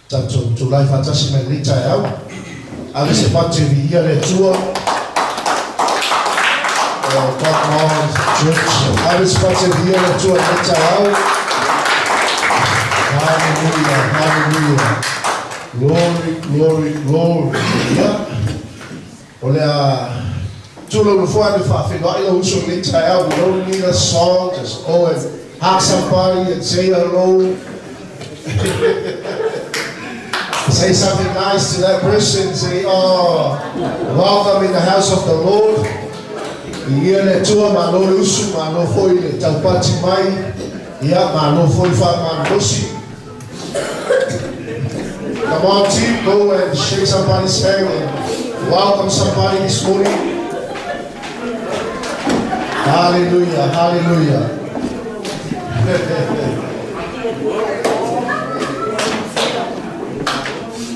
Tatou tulai faatasi mai lenei taeao. Ave se pati e viia le Atua. Oh, come on, church. Ave se pati e viia le Atua lenei taeao. Hallelujah, hallelujah. Glory, glory, glory. Yeah. O le a tu lau nofoa ane faafeiloai lou uso i lenei taeao. We don't need a song, just go and hug somebody and say hello. Say something nice to that person. Say, oh, welcome in the house of the Lord. Viia le Atua, malo le usu, malo foi le taupati mai. Ia, malo foi le faamalolosi. Come on, team, go and shake somebody's hand and welcome somebody this morning. Hallelujah, hallelujah.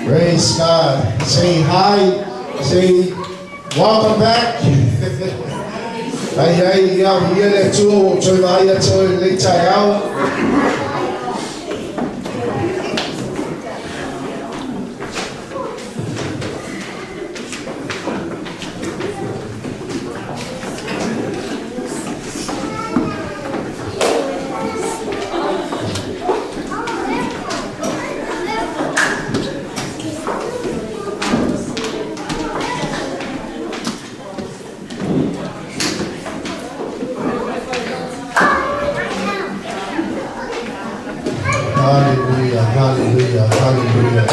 Praise God. Say hi. Say welcome back. Ai ai, ia, ia le Atua ua ou toe vaai atu oe i lenei taeao. Hallelujah, hallelujah, hallelujah.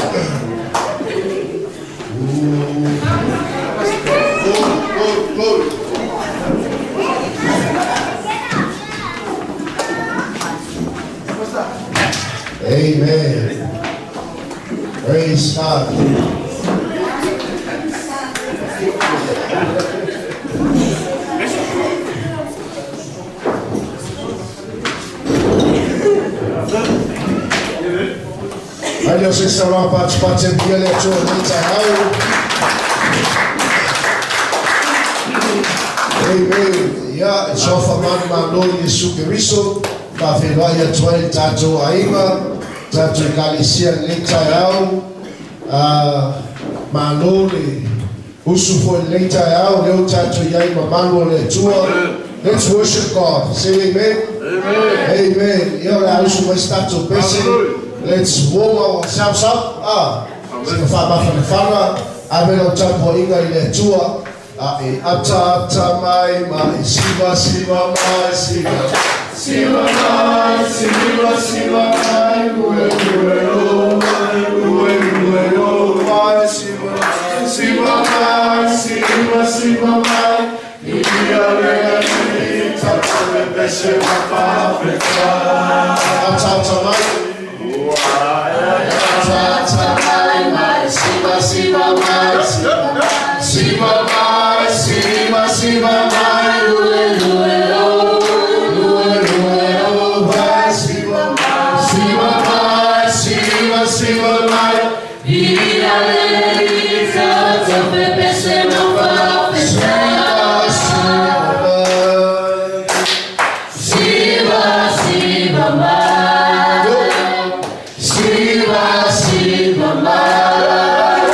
Ooh. Glory, glory, glory. Amen. Praise God. Mai lea o se isi saunoaga patipati e viia le Atua i lenei taeao. Amen. Ia, e suafa manumalo i Iesu Keriso, faafeiloai atu ai le tatou aiga, tatou Ekalesia i lenei taeao. Ah, malo le usu foi i lenei taeao, lea ua tatou i ai i mamalu o le Atua. Let's worship God. Say amen. Amen. Amen. Ia, o le a usu mai se tatou pese. Let's warm ourselves up. Ah, sina faamafanafana. Ave lau tapuaiga i le Atua. A e ataata mai ma e sivasiva mai, siva, siva mai, siva, siva mai, ue, ue, o, ue, ue, o, mai, siva, siva mai, siva, siva mai, ia le alii tatou e pese ma faafetai. Ataata mai. Ataata mai ma e siva, siva mai, siva, siva mai, siva, siva mai, ue, ue, o, ue, ue, o, mai, siva, siva mai, siva, siva mai, ia le alii tatou e pese ma faafetai. Siva, siva mai, siva, siva mai,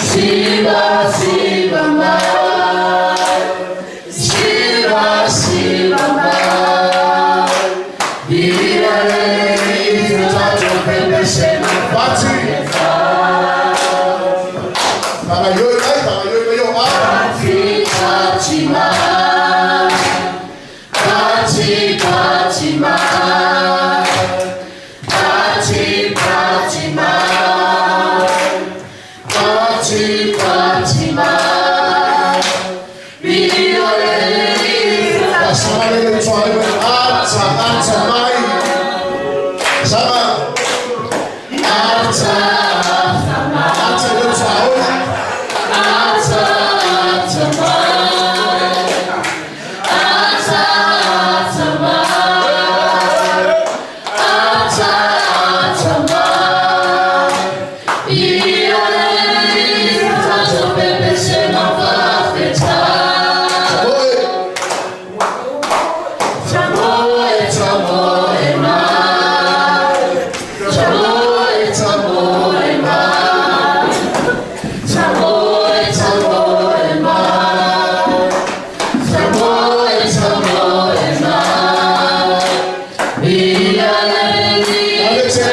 siva, siva mai, siva, siva mai, ia le alii tatou e pese ma faafetai. Faagaioi mai, faagaioi mai o ao. Patipati mai, patipati mai, patipati mai, patipati mai, ia le alii. Sama le le tsoa le ata, ata mai. Sama. Ata, Thank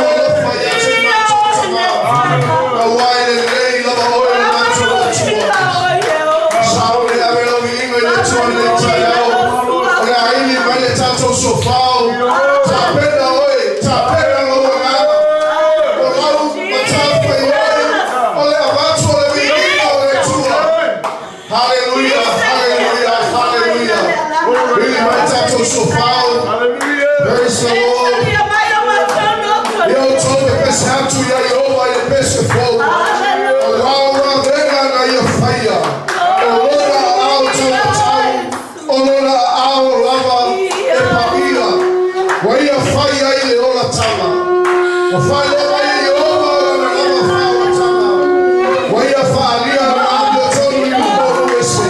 you. faaolataga. Ua faailoa mai e Ieova lana lava faaolataga. Ua ia faaalia lana amiotonu i luma o nuu ese.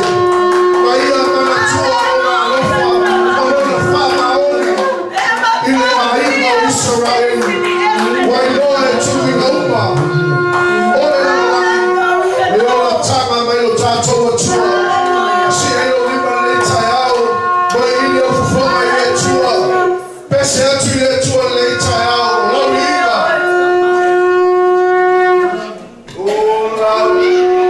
Ma ia manatua lona alofa ma lona faamaoni i le aiga o Isaraelu. Ua iloa e tuluiga uma o le lalolagi le olataga mai lo tatou Atua. Si'i ai lou lima lenei taeao ma ili au fofoga i le Atua. Pese atu i le Atua lenei taeao. O lau viiga.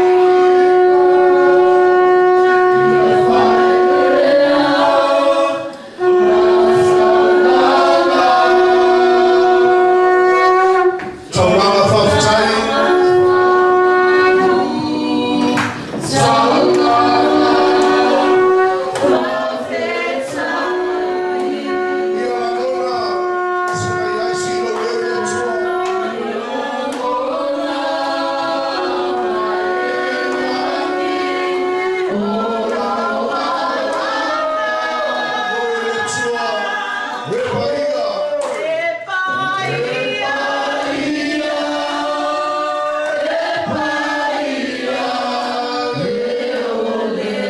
O lau Taulaga faafetai. Ia lagona se mai ai si lou leo i le Atua. O le Atua, e paia.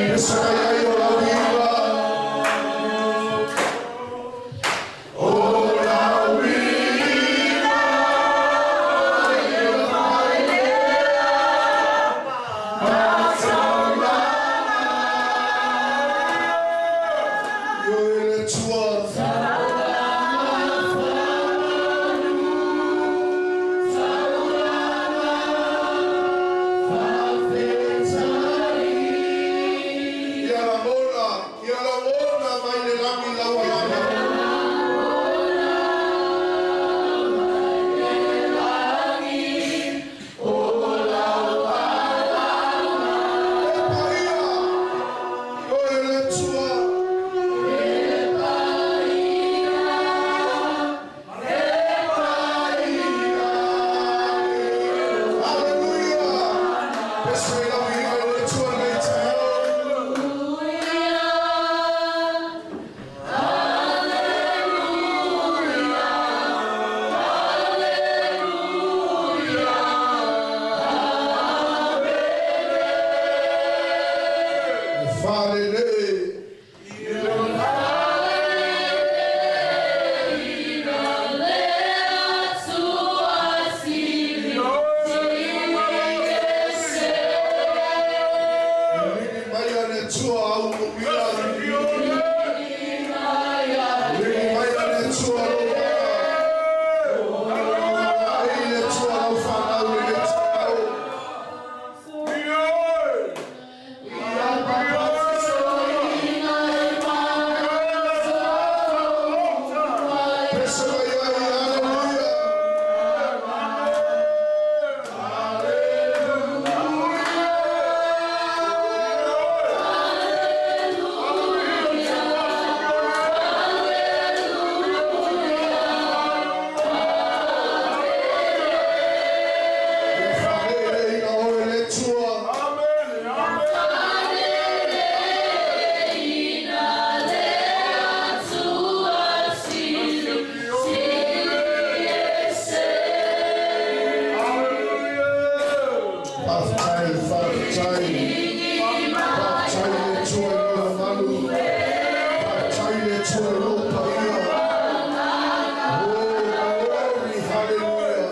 Pese mai ai o lau viiga. O lau viiga. Io e le Atua. Ia lagona, ia lagona mai le lagi lau alama. E paia, o e le Atua. Hallelujah. Pese mai lau viiga i le Atua lenei taeao. E falele. Lili mai a le Atua au lumia. Lili mai a le Atua lou mana. Ai le Atua lau fanau i le taeao. Pese mai ai, hallelujah. Ia faaleleina oe le Atua. Faafetai, faafetai. Faafetai i le Atua i lona malu. Faafetai i le Atua i lou paia. Oh, glory, hallelujah.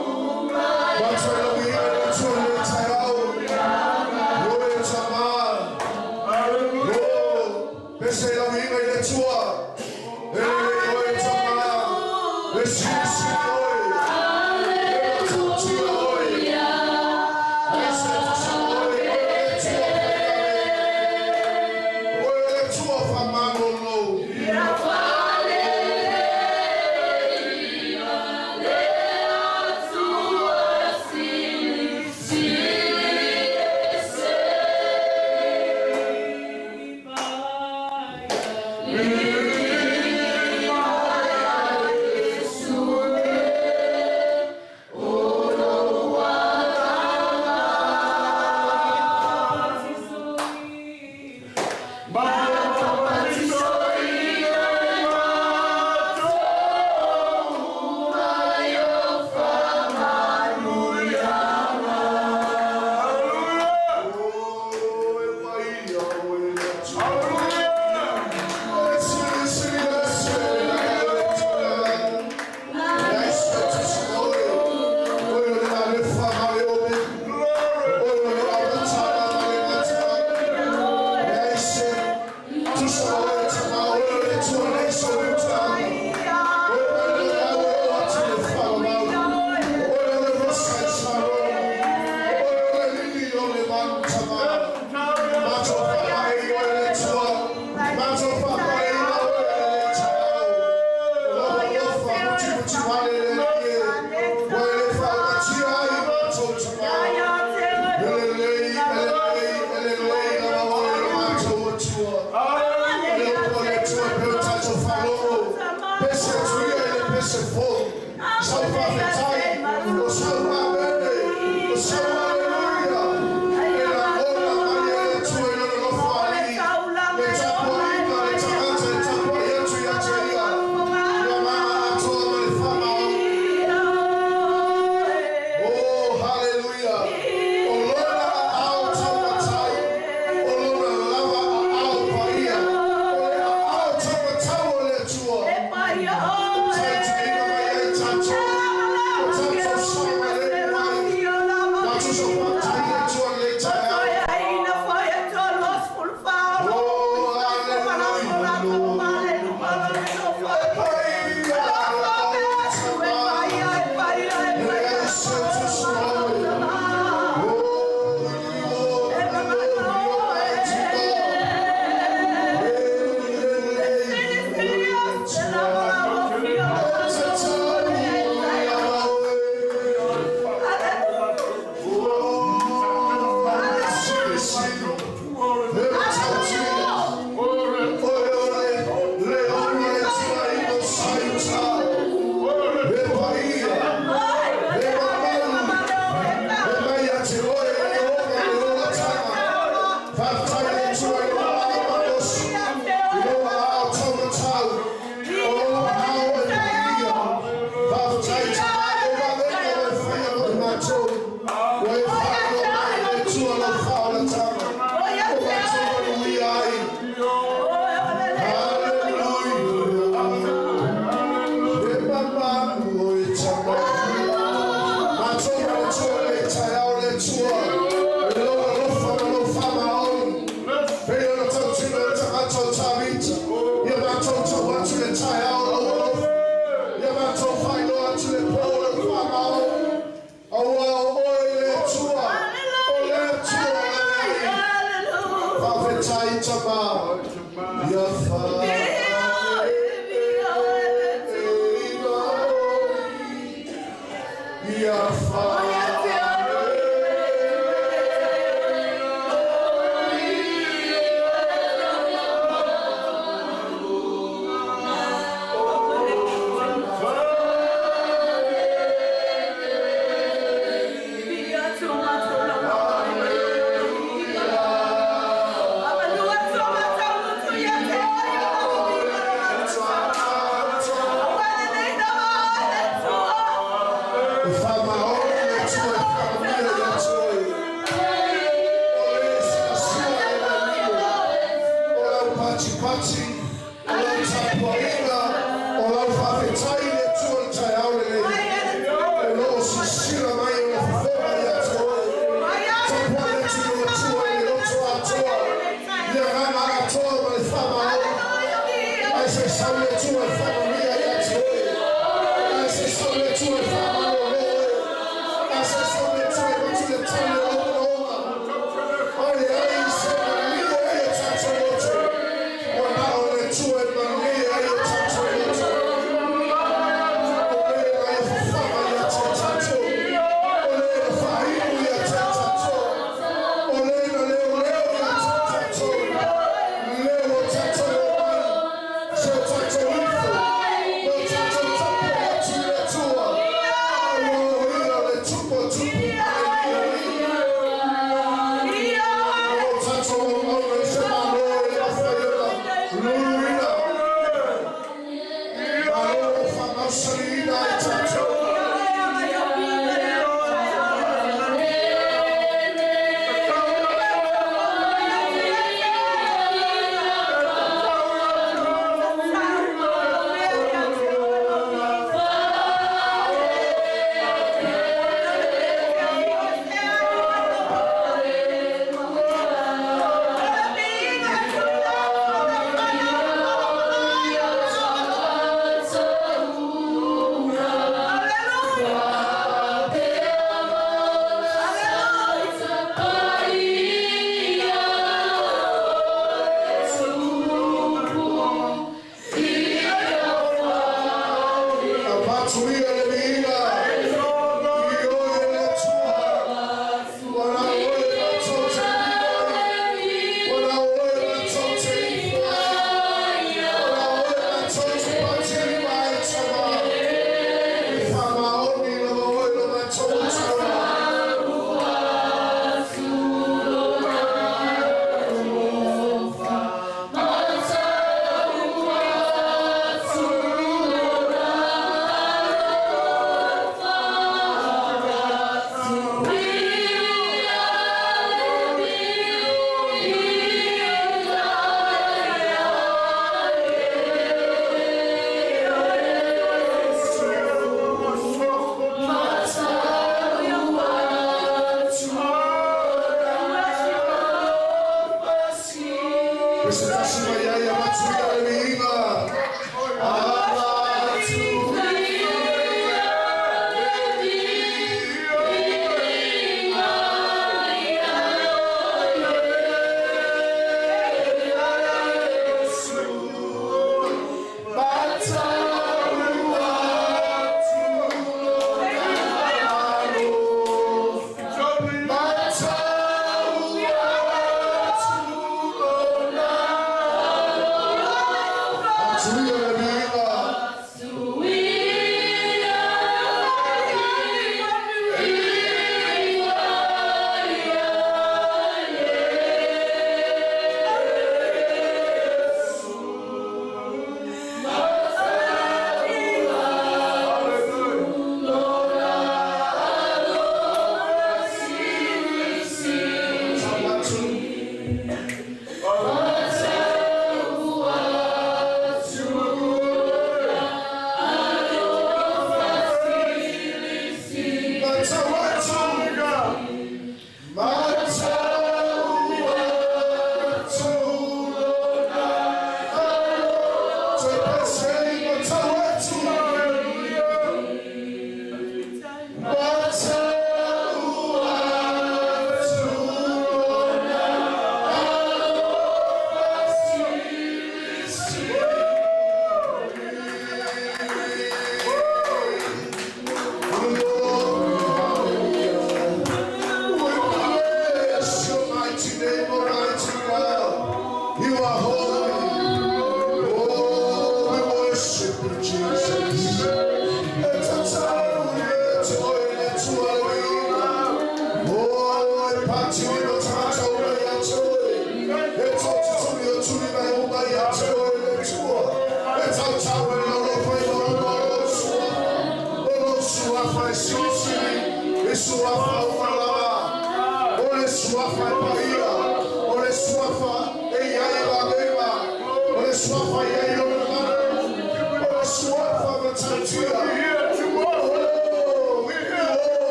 Matua i lau viiga i le Atua i le taeao. Io e tamā. Oh, pese i lau viiga i le Atua. E lelei oe e tamā. E silisili oe. E matautia oe. E se tusa oe, oe le Atua failale. Oe le Atua faamalolo.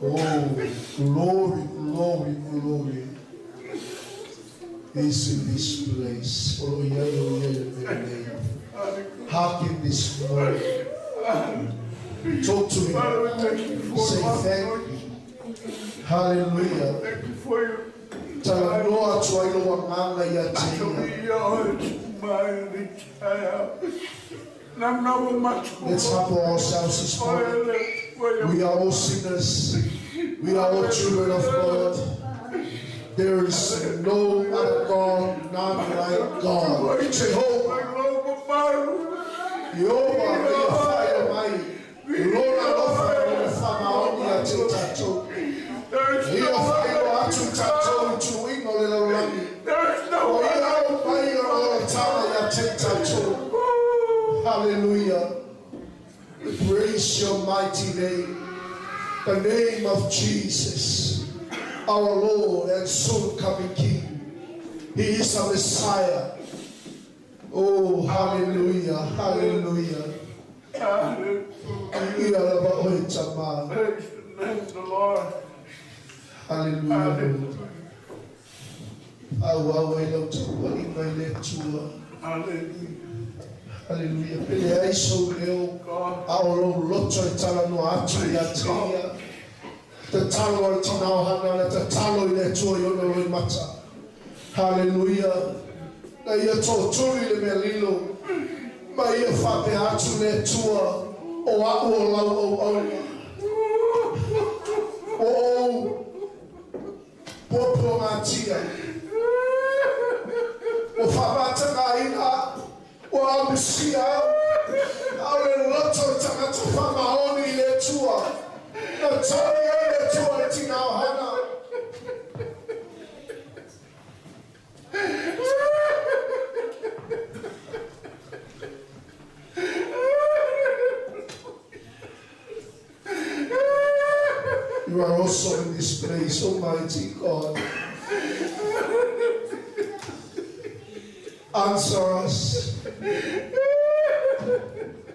Oh, glory, glory, glory is in this place. Oh, yeah, oh, yeah, yeah. Hearken this morning. Talk to him. Say thank you. Hallelujah. Thank you for your Talanoa atu ai lou agaga ia te ia. Let's humble ourselves this morning. We are all sinners. We are all children of God. There is no other God, none like God. Jehovah, Jehovah, ia whaia mai. Lona lofa i le whamaoni a te tatou. Ia whaia atu tatou i tuuina o le lalolagi. O ia au mai o le tama ia te tatou. Hallelujah. We praise your mighty name, the name of Jesus, our Lord and soon coming King. He is a Messiah. Oh, hallelujah, hallelujah. Ia lava oe tama. Praise the name of the Lord. Hallelujah, Lord. Au au ai lau tapuaiga i le Atua. Hallelujah. Hallelujah. Pele ai sou leo, a o lou loto e talanoa atu ia te ia. Tatalo a le tina o Hana, le tatalo i le Atua i ona loimata. Hallelujah. Na ia totuli le mea lilo, ma ia faapea atu le Atua, o a'u o lau auauna. O ou puapuagatia. Ua faamatagaina ua amusia au. A o le loto o le tagata faamaoni i le Atua. Na tali ai le Atua le tinā o Hana. You are also in this place, Almighty God. Answer us.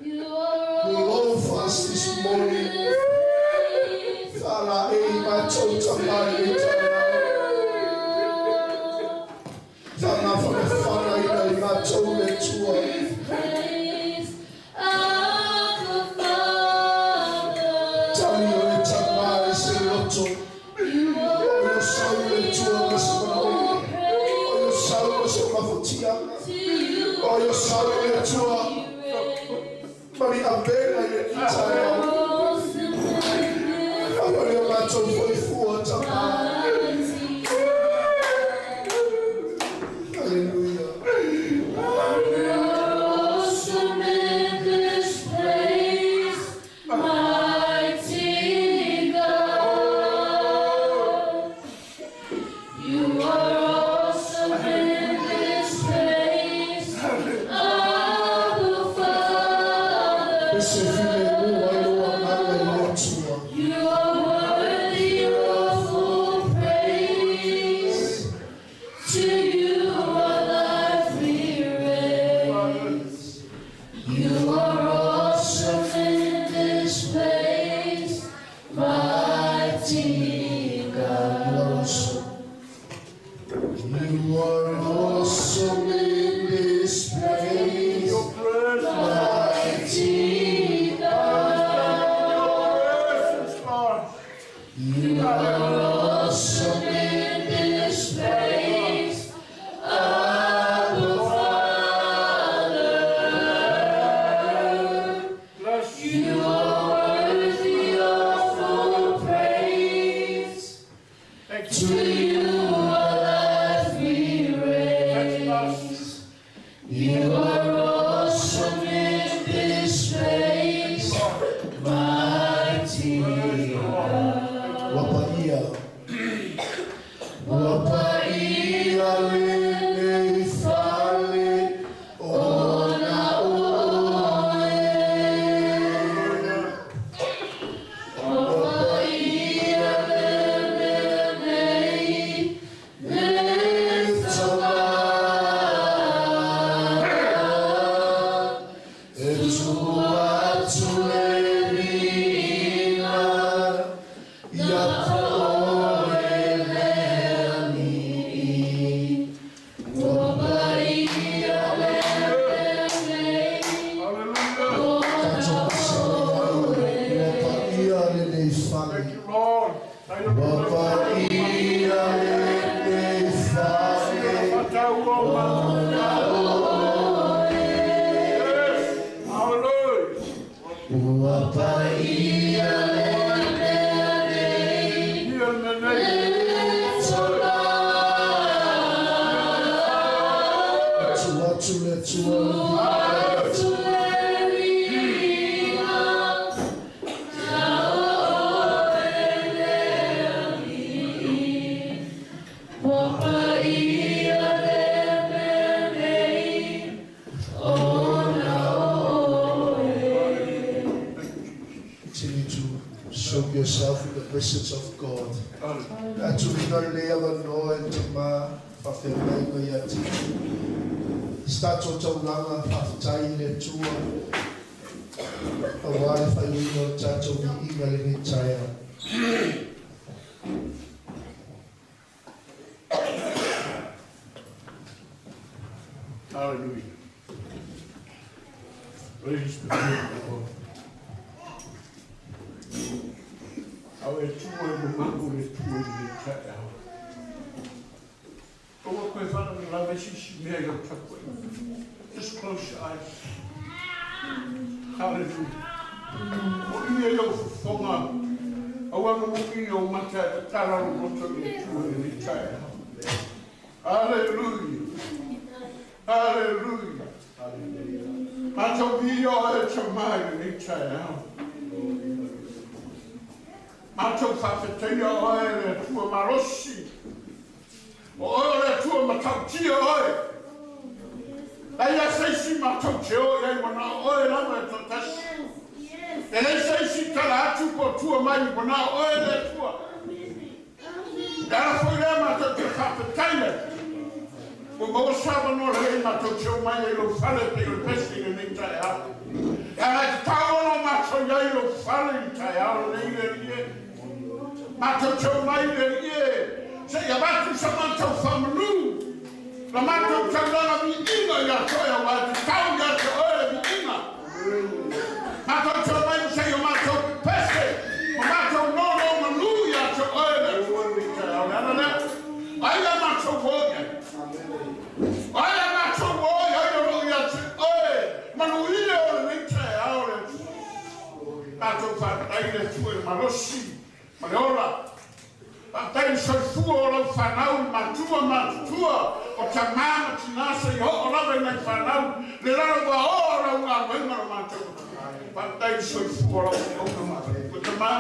You are You love us this morning. Fala e matou tamai e taeao. Whangawhanawhana ina i matou le Atua. Place Abba Father. Tali o e tamai se loto. You O are le sau le Atua ma se manaoga. O le sau ma se mafatiaga. to you O le sau le Atua we ma ni avega i le taeao. Awesome in this Aua le matou foifua tamai. mighty Hallelujah. You are awesome in this place, mighty God. You are awesome in this place, Abba Father. E se file mua i lo agaga i le Atua. You are worthy of all praise. To you our life we raise. You are awesome in this place, mighty God. You are awesome. You are awesome in this place, Your presence, Mighty God. your presence, Lord. You are Awesome in this place, Abba Father. Bless You are worthy of all praise. Thank To you. you our life we Touch raise. us. You are awesome in this place, mighty God. Ua paia. Ua paia lenei fale ona oe. Ua paia le mea nei, le tamā. E tuu atu le viiga ia te oe le Alii. Ua paia le mea nei, Hallelujah. Tatou pasali ai, ua paia lenei fale. Thank you, Lord. Ua paia lenei fale. Yes. Hallelujah. Ua paia le mea nei, Here in the name. le tuu atu le Atua Atu le viiga, ia oe le Alii. Ua paia le mea nei, ona oe. Continue to soak yourself in the presence of God. Tatou ina le avanoa e tamā faafeagaiga ia te. Se tatou taulaga faafetai i le Atua. Auā le faaiuina o le tatou viiga lenei taeao. Hallelujah. Praise the name of the Lord. Au e tua e mamalu le tua i le taeao. Aua koe faalavelave se isi mea i lau tapuaiga. Just close your eyes. Hallelujah. O ia i ou fofoga Aua na mui o mata e tatala lo moto i e tua i le taeao. Hallelujah. Hallelujah. Matou vi o e te mai i le taeao. Matou whawheteia oe le Atua malosi. O oe o le Atua matautia oe. Lai a seisi matou te o iai wana o oe lava e tōtasi. E lei seisi tala atu po tua mai wana o oe le Atua. E ala foi lea matou te whawheteia. Ua maua sa manoa lelei matou te o mai ai lou fale pei o le pesi i lenei taeao. E ala e tatau ona o matou iai lou fale i le taeao lenei le Alii e. Matou te o mai le Alii e, seia avatu sa matou faamanu, la matou taulaga viiga ia te oe, aua e tatau ia te oe le viiga. Matou te o mai seia o matou pepese ma matou nonomanu ia te oe le Atua i lenei taeao. O le ala lea, ai a matou o i ai. Ai a matou o i ai o loo ia te oe, manuia o lenei taeao le Atua. Matou faafetai i le Atua i le malosi ma le ola. Faafetai i le soifua o lau fanau i matua ma matutua, o tamā ma tinā seia oo lava i nai fanau, le lalo vaoa o lau galuega lo matou Atua. Faafetai i le soifua o lau auauna ma faletua. Tamā,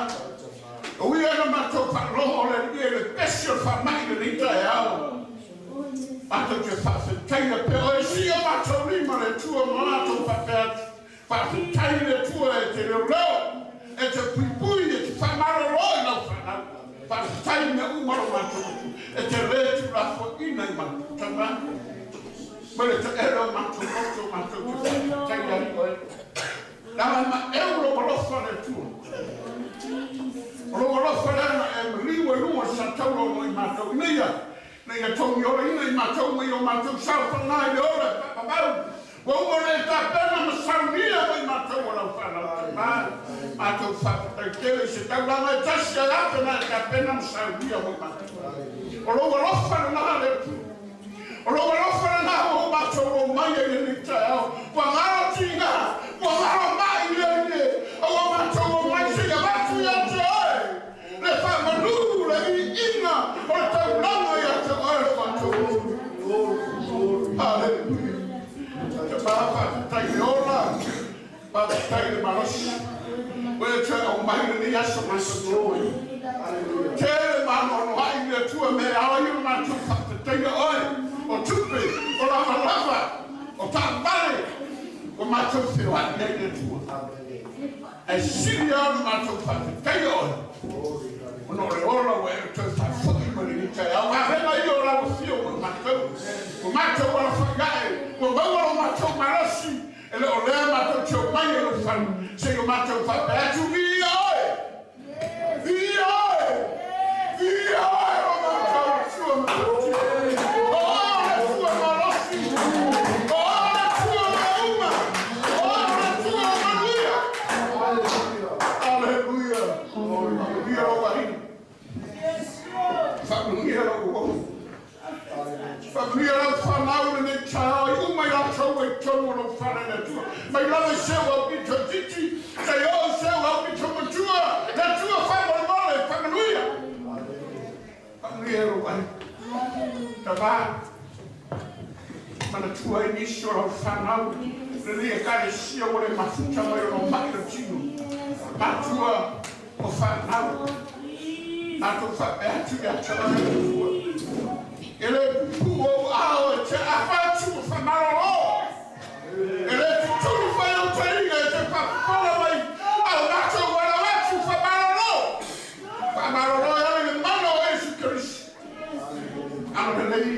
e ui lava ina matou faalogo le Alii i le pesi o le faamai i lenei taeao, matou te faafetaia pea oe, sii o matou lima le Atua ma matou faapea atu, faafetai i le Atua e te leoleo, e te puipui, e te faamalolo i lau fanau. Faafetai i mea uma lo matou Atua, e te lē tuulafoaiina i matou. Tama, mai le taele o matou loto matou te faafetaia ai oe. Lava maeu lou alofa le Atua. O lou alofa lea na e maliu ai luga o le satauro mo i matou ina ia, ina ia togi olaina i matou mai o matou saofaga i le ola e faapavau. Ua uma ona e tapena ma saunia mo i matou o lau fanau. Tama, matou faafetai tele i se taulaga e tasi ae afe na e tapena ma saunia mo i matou. O lou alofa lena le Atua. O lou alofa lena ua o matou o mai ai i lenei taeao. Ua galo tiga, ua galo mai le Alii e, a ua matou o mai seia avatu ia te oe le faamanu, le viiga o le taulaga ia te oe lo matou Atua. Haleluia. Tama, faafetai i le ola, faafetai i le malosi. Ua e toe aumai lenei aso matou te o ai. Tele ma anoanoai le Atua mea e ao ai ona matou faafetaia oe, o tupe, o lavalava, o taavale, ua matou feoai ai le Atua. Ae sili lava ona matou faafetaia oe, ona o le ola ua e toe faafoi mai lenei taeao. Vavega ia o lau afio mo i matou, ua matou alafai ae, ua maua lo matou malosi, e le o lea matou te omai ai lou fale, seia matou faapea atu, Viia oe! Viia oe! Viia oe o matou Atua matautia! O oe o le Atua malosi! O oe o le Atua o mea uma! O oe o le Atua o manuia! Aleluia! Faamanuia lou aiga! Faamanuia lou uo! Faamanuia lau fanau i lenei taeao i uma i latou ua i totonu o lou fale le Atua. Mai lava i seu aupito itiiti, seia oo i seu aupito matua, le Atua faamolemole, faamanuia. Faamanuia lou aiga. Tama, manatua ai nisi o lau fanau, lenei Ekalesia ua le mafuta mai ona o mai le tino. Matua o fanau, matou faapea atu ia te oe le Atua, e le pupuu ou ao e te afa atu ma faamalolo, e le tutulu fai ou taliga e te faafofoga mai a o matou alau atu faamalolo. Faamalolo e ala i le mana o Iesu Keriso. Alo lelei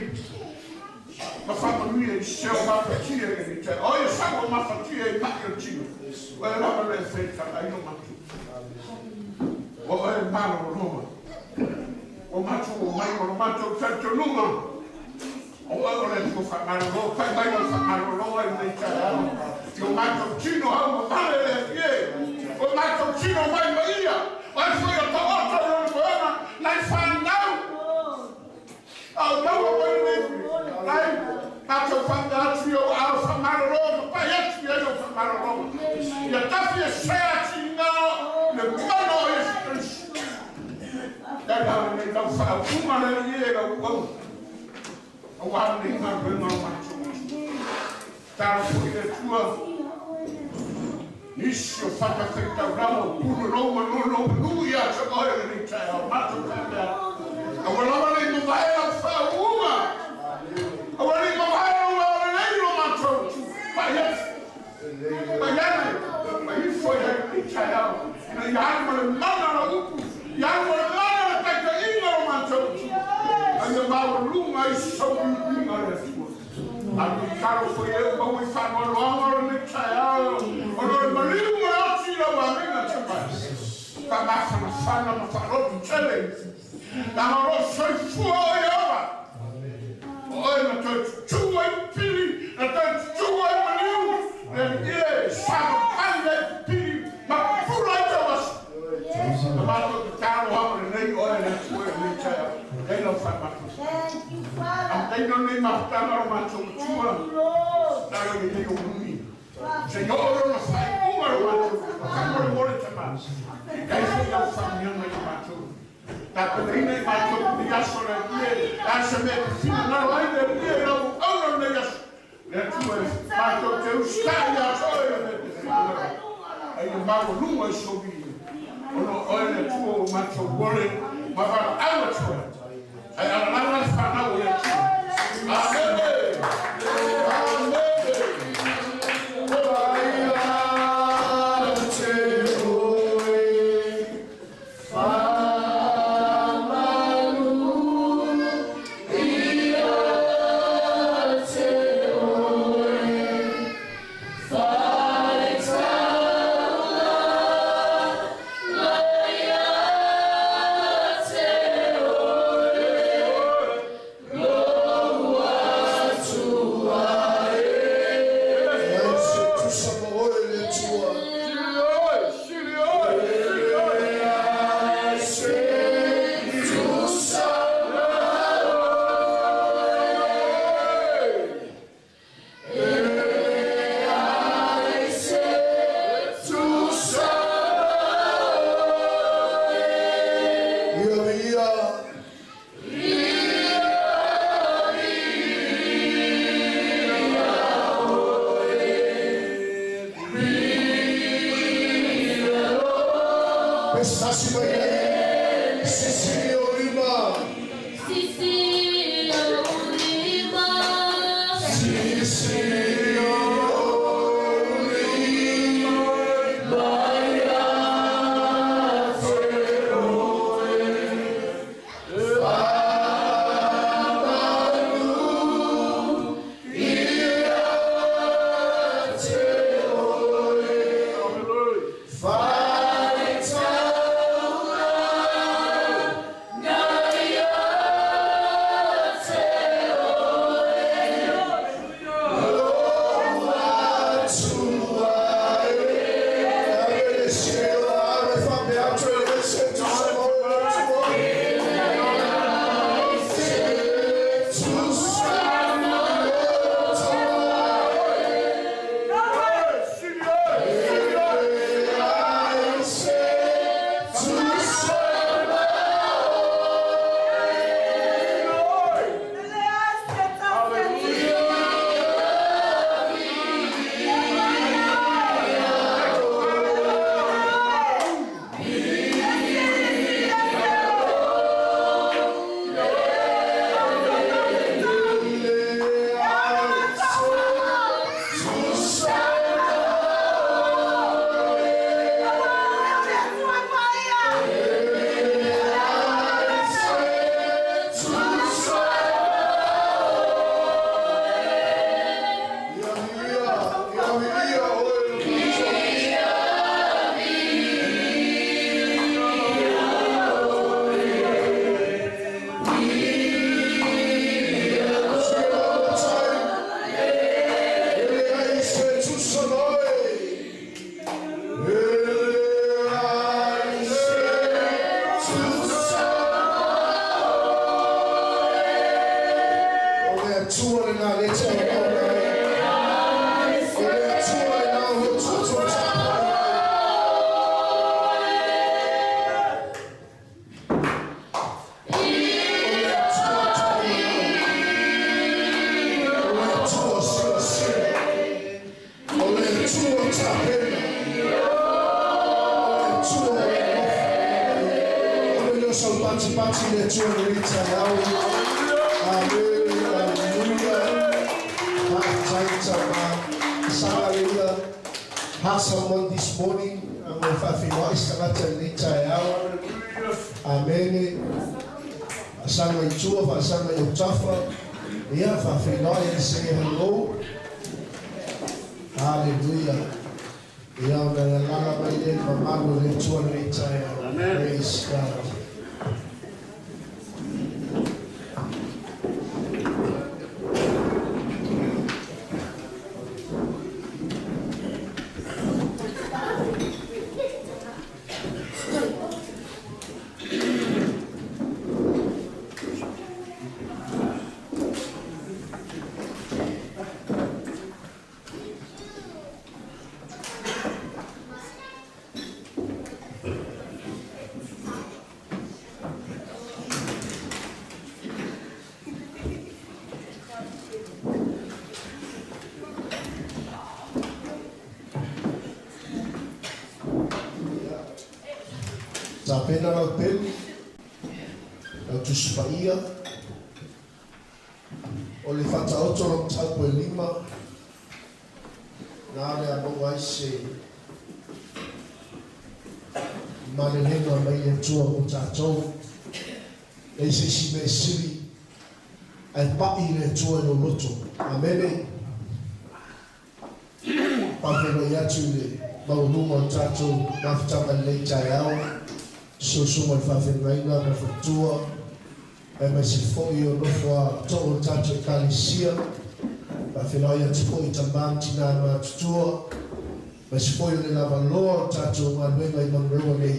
ma faamanuia i se o mafatia i lenei taeao. O ia sau o mafatia i mai o le tino, o e lava le fetalai o matou. Ua oe maloloa. Ua matou omai ma lo matou talitonuga, o oe o le Atua faamalolo. Fai mai lau faamaloloa i lenei taeao i o matou tino aumamale le Alii e. O matou tino mai ma ia, o ai foi o taoto i lona moega, nai fanau a o maua mai lenei lai, matou faapea atu i ou aao faamalolo ma pai atu i ai lou faamalologa. Ia tafi e sea tiga le mana o Iesu Keriso. Whaauga le ie lau au. Aua nei galuega o matou. Talo foi le Atua. Nisi o fatafaitaulaga o pulolou ma nonomanu ia te oe lenei taeao. Matou faapea. Aua lava nei mavae lau faauuga. Aua nei mavae lau aolelei lo matou tu. Pai atu. Pai ane. Pai ifo i ai lenei taeao. Ina ia alu ma le mana lau upu. Ia alu ma le mana le taitaiga o matou tu. Ai maualuga i sauiuiga le Atua. Alu talo foi e maua i faanoanoaga o lenei taeao. Ona o le maliu ma le oti i lau amiga te mai. Faamafanafana ma faalotu tele. Leaga o loo soifua o Ieova. O oe na toe tutū ai pili, na toe tutū ai maliu. Le Alii e, savavali ai pili ma pupula ai tauaso. Na matou tatalo ava lenei oe le Atua i lenei taeao. Lei lau faamatusa. Amataina lenei mafutaga o matou matua. Lalo i lenei o mumi. Se i oo lona faaiuga lo matou. Faamolemole tama. Kai foi lau faamanuiaga i matou. Tapenaina i matou lenei aso le Alii e. Le a se mea e te finagalo ai le Alii e i lau auauna lenei aso. Le Atua e matou te usitai ia te oe le mea e te finagalo ai. Ai le maualuga i sou viiga. Ona o oe le Atua ua matou ole ma valaau atu ai. Ae alalala le fanau o le Atua. Amene. Amene. Se tusa ma oe le Atua. Sili oe, sili oe, sili oe. Se tusa ma oe. Se tusa ma oe. Ia ia. Pesasi mai ai. Sisi o lima. Sisi o lima. Sisi o lima. Ia te oe. Faamanu ia te oe. Hallelujah. Faitaula ia Atua tapena, o le Atua o le alofa. O le leo saupatipati le Atua lenei taeao. Amene, aleluia. Faafetai tama. Saga leia. Have someone this morning. I'm going to faafeiloai se tagata i lenei taeao. Amene. Faasaga i tua, faasaga i autafa. Ia, faafeiloai and say hello. Hallelujah. Ia, ona e alaala mai lea i le mamalu o le Atua i lenei taeao. Praise God. Tapena lau pelu, lau Tusi Paia, o le faataoto o lau mataupu e 5, na le a maua ai se malelega mai le Atua mo tatou. E se isi mea sili ae pa'i le Atua i lou loto. Amene. Faafeiloai atu i le maualuga o le tatou mafutaga i lenei taeao, susuga i le faafeagaiga ma le faletua, aemaise foi o nofo a too o le tatou Ekalesia. Faafeiloai atu foi i tamā ma tinā matutua, aemaise foi o le lavaloa o le tatou galuega i Manurewa nei,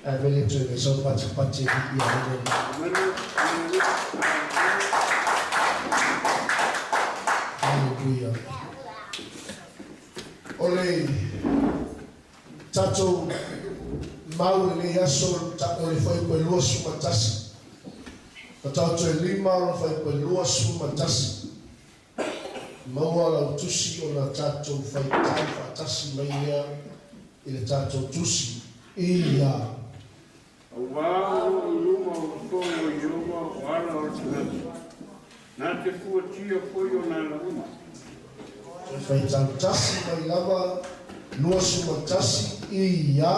ae vele toe gaisau patipati e viia ai le Hallelujah. O le tatou mau lenei aso o le fuaiupu e 21. Mataoto e 5 o le fuaiupu e 21. Maua lau tusi ona tatou faitau faatasi mai lea i le tatou tusi. Ia. Auā o loo i luma o fofoga o Ieova o ala o le tagata, na te fuatia foi ona ala uma. Toe faitau tasi mai lava 21. Ia.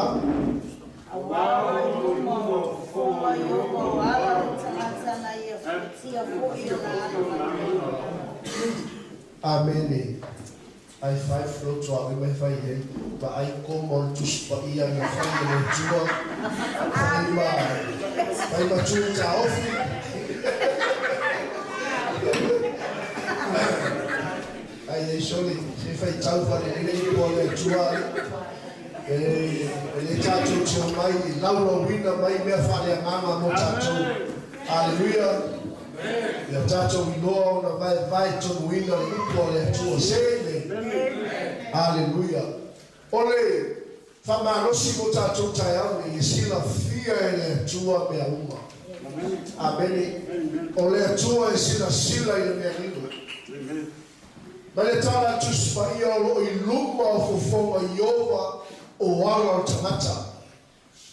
Auā o loo i luma o fofoga o Ieova o ala o le tagata, na ia fuatia foi ona ala uma. Amene. Ai fai floto a mai fai ai ma ai komo o le Tusi Paia na fai e le Atua. Fai ma tu taofi. Ai ai soli se fai tau fale lelei po le Atua. E le tatou te o mai i laulauina mai mea faaleagaga mo tatou. Hallelujah. Ia tatou iloa ona vaevae tonuina le upu a le Atua. Se amen. Hallelujah. O le faamalosi mo tatou taeao nei, e silafia e le Atua mea uma. Amene. O le Atua e silasila i le mea lilo. Ma le tala a Tusi Paia o loo i luma o fofoga Ieova o ala o le tagata.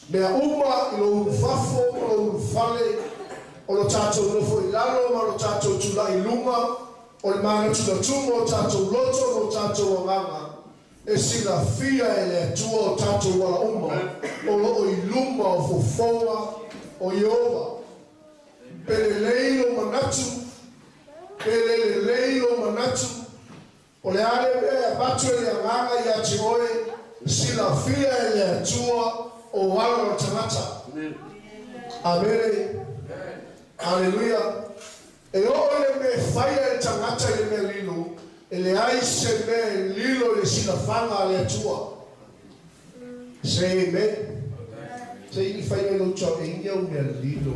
Mea uma i lou ulufafo ma lou ulufale, o lo tatou nofo i lalo ma lo tatou tula'i i luga, o le manatunatuga o tatou loto ma o tatou agaga, e silafia e le Atua o tatou ala uma, o loo i luma o fofoga o Ieova. Pe lelei lou manatu, pe le lelei lou manatu, o le a le mea e avatu e le agaga ia te oe, silafia e le Atua o ala o le tagata. Amene. Hallelujah. E oo i le mea e faia e le tagata i le mea lilo, e leai se mea e lilo i le silafaga a le Atua. Say amen. Se i fai mai lou tau e ia au mea lilo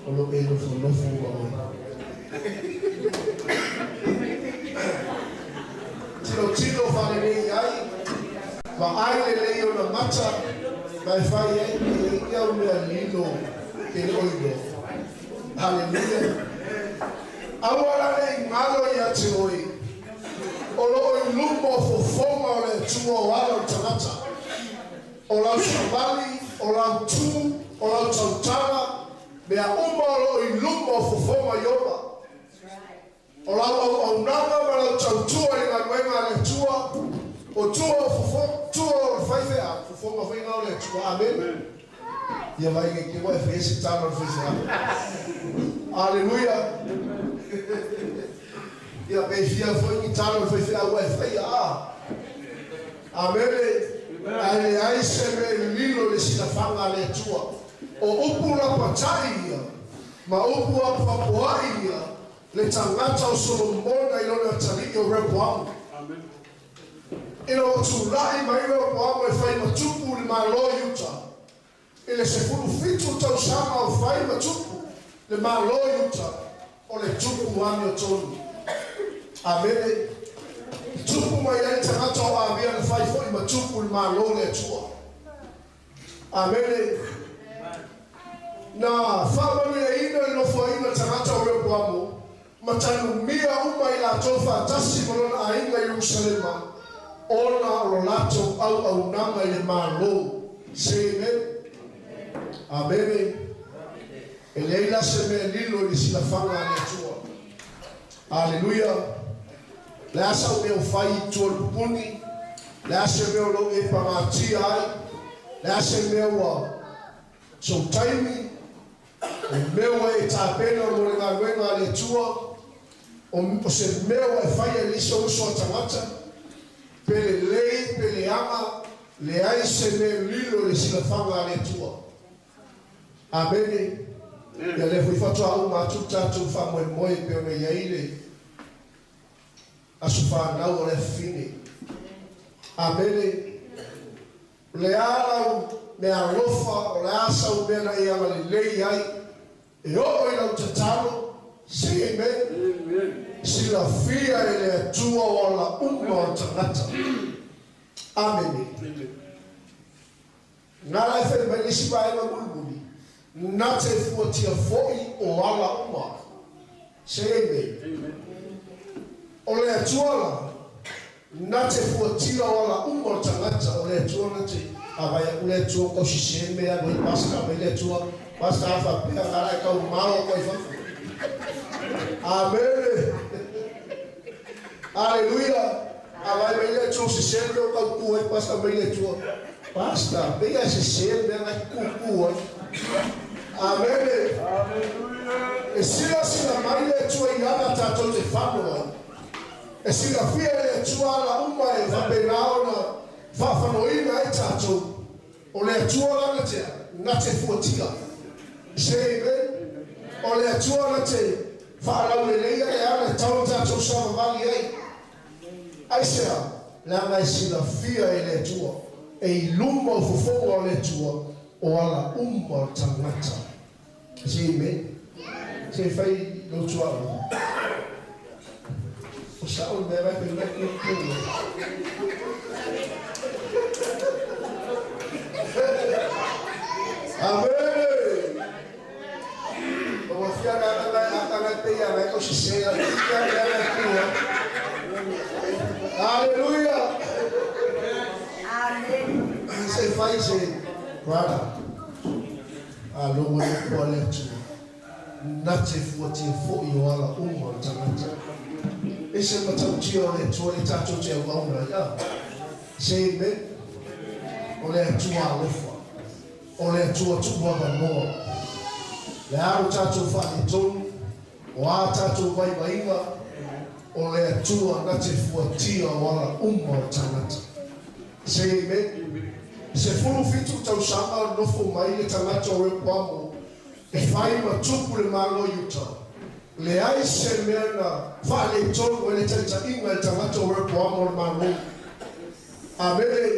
o lo e nofonofo ma oe. Tilotilo faalelei ai, vaai lelei ona mata, ma e fai ai e ia au mea lilo ke le o iloa. Hallelujah. Aua la le i galo ia te oe. O loo i luma o fofoga o le Atua o ala o le tagata. O lau savali, o lau tu, o lau tautaga, mea uma o loo i luma o fofoga Ioba. O lau auaunaga ma lau tautua i le galuega a le Atua, o tua o fofoga, tua o le faifeau, fofoga foi lena o le Atua. Amene. Ia vai ke ke ua e faia se tala o le faifeau. Aleluia. Ia pe fia foi ni tala o le faifeau ua e faia a. Amene. Ae leai se mea i lilo i le silafaga a le Atua. O upu lapatai ia ma upu apoapoai ia le tagata o Solomona i lona atalii o Rehoboamu. Ina ua tulai mai Rehoboamu e fai ma tupu i le Malo o Iuta, i le 17 tausaga o fai ma tupu le Malo o Iuta, o le tupu amiotonu. Amene. I tupu mai ai le tagata o Amia na fai foi ma tupu i le Malo o le Atua. Amene. Na faamanuiaina le nofoaiga tagata o Rehoboamu ma tanumia uma i latou faatasi ma lona aiga i Ierusalema ona o lo latou auaunaga i le Malo. Say amen. Amene. E leai la se mea lilo i le silafaga a le Atua. Aleluia. Le a sau mea o fai i tua o le pupuni, le a se mea o lou e pagatia ai, le a se mea ua sou taimi, o mea ua e tapena mo le galuega a le Atua, o se mea ua e faia i le isi o uso a tagata, pe lelei pe leaga, leai se mea lilo i le silafaga a le Atua. Amene. Ia lea foi faatoa uma atu le tatou faamoemoe e pei ona i ai le aso fanau o le afafine. Amene. O le a lau meaalofa, o le a sau mea na e agalelei ai, e oo i lau tatalo, say amen. Silafia e le Atua o ala uma o le tagata. Amene. Na la e fai mai le isi vaega mulimuli, na te fuatia foi o ala uma. Say amen. O le Atua la, na te fuatia o ala uma o le tagata, o le Atua na te avai aku le Atua kau sise mea alu ai pasta mai le Atua, pasta a faapea nga la e kau malo koe i fafo. Amene. Aleluia. Avai mai le Atua sise mea o kau tu ai pasta mai le Atua. Pasta, pei a sese mea ngai kuku ai. Amene. E silasila mai le Atua i ala tatou te fano ai. E silafia e le Atua ala uma e faapena ona faafanoina ai tatou. O le Atua la na te, na te fuatia. Say amen. O le Atua na te faalauleleia le ala e tau ona tatou savavali ai. Aisea? Leaga e silafia e le Atua, e i luma o fofoga o le Atua, o ala uma o le tagata. Say amen. Se i fai lou tuaoi. O sao le mea vai fai mai kuku. Amene. O ua fia na anga ngai anga ngai pe ia ngai kau sese a ia mea ngai kua. Aleluia. Amen. Se fai se brother. A logo le kua le Atua. Na te fuatia foi o ala uma o le tagata. E se matautia o le Atua le tatou te auauna ai a. Say amen. O le Atua alofa. O le Atua tuu avanoa. Le a lo tatou faaletonu, o a tatou vaivaiga, o le Atua na te fuatia o ala uma o le tagata. Say amen. 17 tausaga o nofo mai le tagata o Rehoboamo e fai ma tupu le Malo o Iuta. Leai se mea na faaletonu ai le taitaiga i le tagata o Rehoboamo o le Malo. Amene.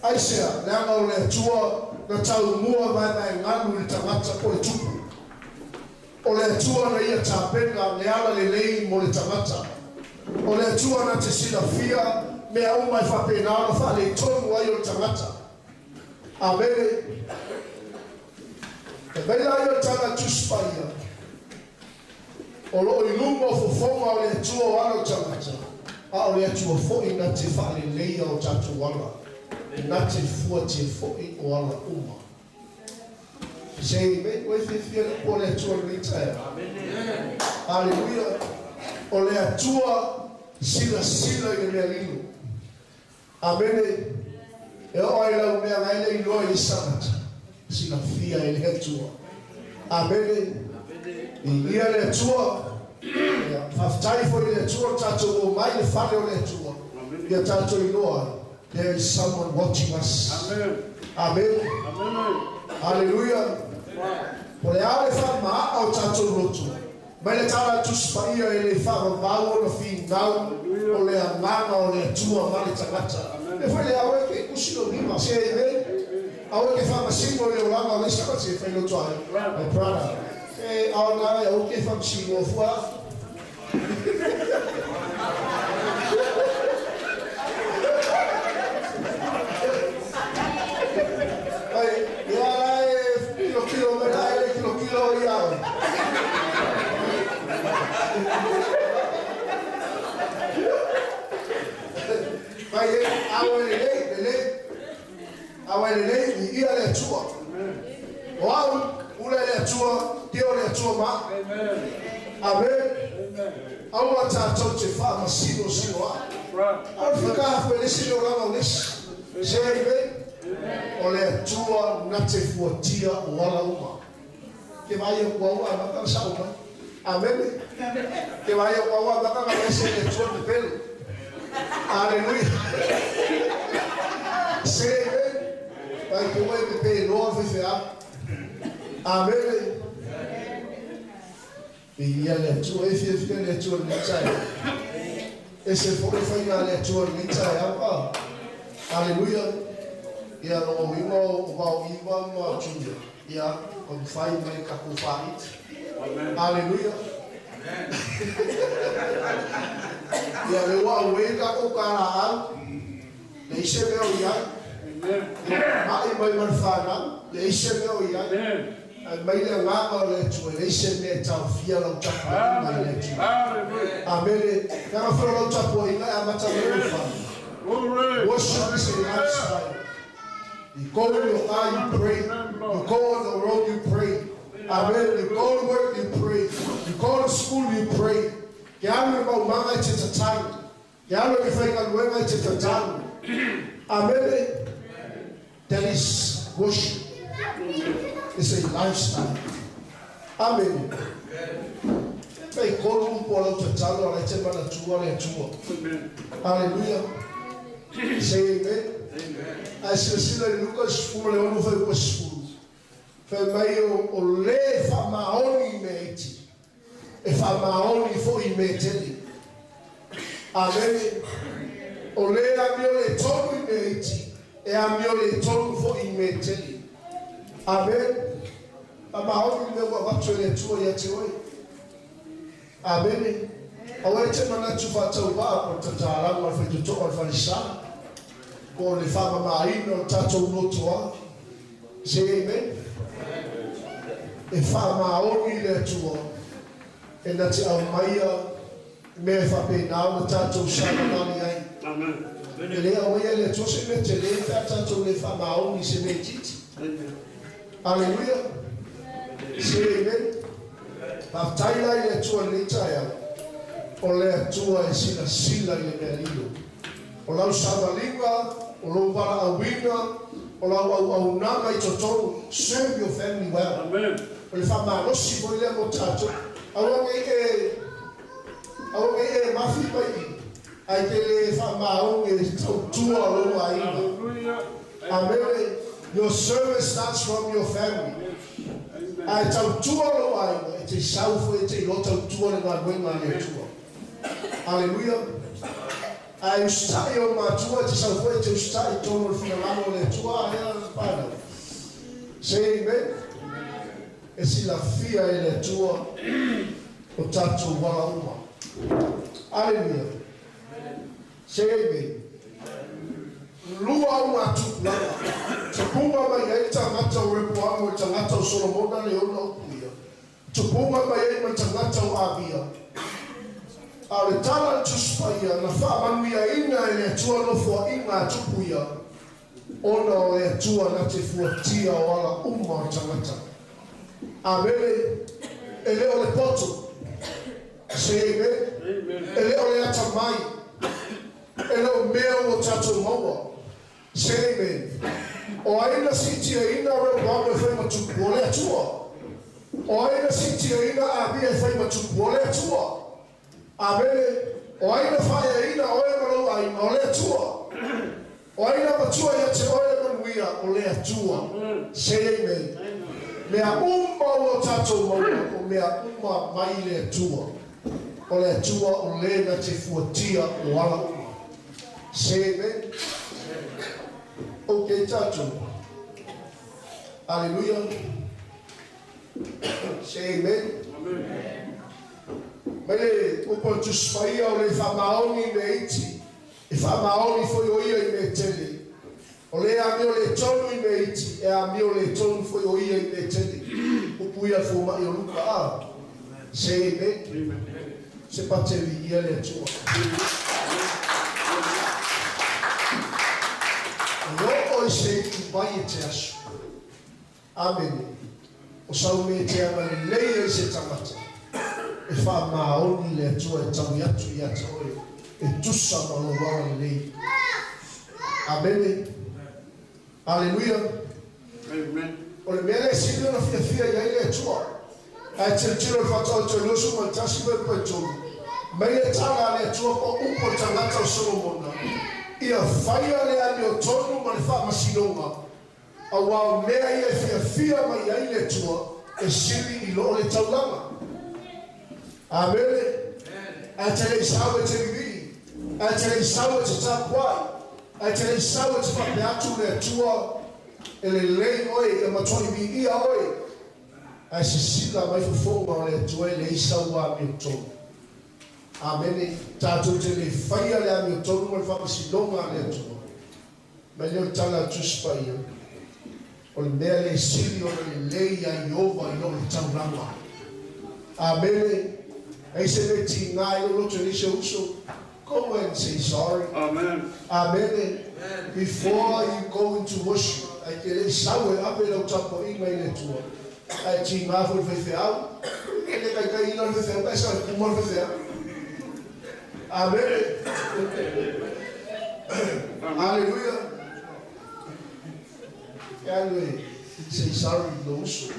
Aisea? Leaga o le Atua na taumua vaevaegalu i le tagata po o le tupu. O le Atua na ia tapena le ala lelei mo le tagata. O le Atua na te silafia mea uma e faapena ona faaletonu ai o le tagata. Amene. E mai la ia o le tala Tusi Paia, o loo i luma o fofoga o le Atua o ala o tagata. A o le Atua foʻi na te faaleleia o tatou ala, na te fuatia foʻi o ala uma. Say amen. Ua e fiafia le upu a le Atua i lenei taeao? Aleluia. O le Atua silasila i le mea lilo. Amene. E oo lava i lau mea na e le iloa i le tagata, silafia e le Atua. Amene. Viia le Atua. Ia, faafetai foi i le Atua le tatou omai i le fale o le Atua. Ia tatou iloa ai, there is someone watching us. Amen. Amene. Amen. Aleluia. Po o le a le faamaaa o tatou loto, mai le Tala a Tusi Paia e le faavavau ona finau o le Agaga o le Atua ma le tagata. E fai le aua e ke kusi lou lima, say amen. Aua e ke faamasino i le olaga o le isi tagata, e fai loto ai, my brother. E aoga e aua ke faamasinoa fua. Ai, ia la e kilokilo mai la e le kilokilo ia oe. Mai e awa e lelei, lelei. Awa e lelei, viia le Atua. O au, pule le Atua, tio le Atua ma. Amen. Aua tatou te faamasinosino ai. Aua le fia kaha e le isi le olaga o le isi. Say amen. O le Atua na te fuatia o ala uma. Ke vaai aku au a maka na sao mai. Amene. Ke vaai aku au a maka na ese le Atua pepelo. Aleluia. Say amen. Vai ke ua e pepe loa le faifeau. Amene. Viia le Atua, e fiafia le Atua i lenei taeao. Ese foi le faiga a le Atua i lenei taeao. Ah, Aleluia. Ia, lona uiga o Vao Iva ma Junior. Ia, ua mafai mai tatou faaitu. Aleluia. Ia, lea ua auai le tatou talaau. Leai se mea o i ai. Ia, ma'i mai ma le fanau. Leai se mea o i ai. Ae mai le Agaga o le Atua, e leai se mea e taofia lau tapuaiga i le Atua. Amene. Leaga foi o lau tapuaiga e amata mai lou fale. Worship is a lifestyle. You go in your car, you pray. You go on the road, you pray. Amen. You go to work, you pray. You go to school, you pray. Ke alu i maumaga e te tatalo. Ke alu i ke faigaluega e te tatalo. Amene. That is worship. It's a lifestyle. Amene. E tolu upu o lau tatalo a la e te manatua le Atua. Aleluia. Say amen. Ae silasila i Luka 16 fuaiupu 10. Fai mai o le faamaoni i mea iti, e faamaoni foi i mea tele. Amene. O le amio le tonu i mea iti, e amio le tonu foi i mea tele. Amene. Faamaoni le mea ua avatu e le Atua ia te oe. Amene. Aua e te manatu faatauvaa po o le tatalaga o le faitotoa o le falesa, po o le faamamaina o le tatou lotoa. Say amen. E faamaoni le Atua e na te aumaia mea e faapena ona tatou savavali ai. E le aumaia e le Atua se mea tele pe a tatou le faamaoni i se mea itiiti. Aleluia. Say amen. Faafetai la i le Atua i lenei taeao, o le Atua e silasila i le mea lilo. O lau savaliga, o lou valaauina, o lau auaunaga i totonu, serve your family well. O le faamalosi foi lea mo tatou. Aua nei e, aua nei e mafi mai i, ae te le faamaoni e tautua lou aiga. Amene. Your service starts from your family. Ae tautua lou aiga, e te sau foi e te iloa tautua le galuega a le Atua. Aleluia. Ae usitai ou matua, e te sau foi e te usitai i totonu o le finagalo o le Atua, a ea whanau. Say amen. E silafia e le Atua o tatou ala uma. Aleluia. Say amen. Lua augatupulaga. Tupuga mai ai le tagata o Repoamo i le tagata o Solomona le ona upu ia. Tupuga mai ai ma le tagata o Avia. A o le tala le Tusi Paia na faamanuiaina e le Atua nofoaiga a tupu ia ona o le Atua na te fuatia o ala uma o tagata. Amene. E le o le poto. Say amen. E le o le atamai. E le o mea ua tatou maua. Say amen. O ai na siitiaina Rehoboamo e fai ma tupu? O le Atua. O ai na siitiaina Abia e fai ma tupu? O le Atua. Amene. O ai na faaeaina oe ma lou aiga? O le Atua. O ai na matua ia te oe le manuia? O le Atua. Say amen. Mea uma ua tatou maua, o mea uma mai le Atua. O le Atua o le na te fuatia o ala uma. Say amen. Ok, tatou. Aleluia. Say amen. Mai le upu a le Tusi Paia o le faamaoni i mea iti, e faamaoni foi o ia i mea tele. O le amio le tonu i mea iti, e amio le tonu foi o ia i mea tele. Upu ia fomaʻi o Luka a. Say amen. Se pateli ia le Atua. E oo i se itu mai e te aso. Amene. O sau me te agalelei ai se tagata. E faamaoni le Atua e taui atu ia te oe. E tusa ma lou agalelei. Amene. Aleluia. Amen. O le mea lea e sili ona fiafia i ai le Atua. Ae tilotilo i le Faataoto 21:3. Mai le tala a le Atua po o upu a le tagata o Solomona. Ia faia le amiotonu ma le faamasinoga. Auā o mea ia e fiafia mai ai le Atua e sili i lo le taulaga. Amene. Ae te le i sau e te vivii. Ae te le i sau e te tapuai. Ae te le i sau e te faapea atu le Atua e lelei oe ia matuai viia oe. Ae sisila mai fofoga o le Atua e leai sau amiotonu. Amene. Tatou te le faia le amiotonu ma le faamasinoga a le Atua. Mai lea o le tala a le Tusi Paia, o le mea lea e sili ona lelei ia Ieova i lo le taulaga. Amene. E ai se mea tiga i lou loto e leai se uso, go and say sorry. Amen. Amene. Before you go into worship, ae te le i sau e ave lau tapuaiga i le Atua, ae tiga foi le faifeau, e le taitaiina le faifeau, pe sa le kuma le faifeau. Amene. Aleluia. E alu e say sorry i lou uso.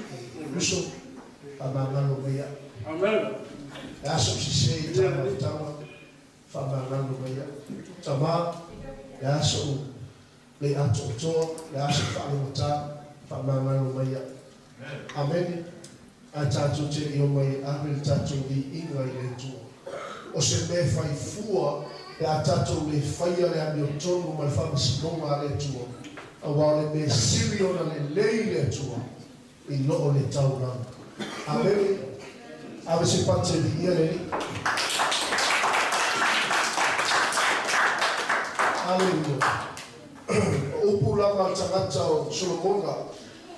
Uso, faamagalo mai au. Amen. E aso sese i tama tama, faamagalo mai au. Tama, e aso le atoatoa, le aso faalogotā, faamagalo mai au. Amene. Ae tatou te le i omai e ave le tatou viiga i le Atua. O se mea e fai fua pe a tatou le faia le amiotonu ma le faamasinoga a le Atua, auā o le mea sili ona lelei i le Atua i lo le taulaga. Amene. Ave se pate viia le Alii. Aleluia. O upu lava a le tagata o Solomona,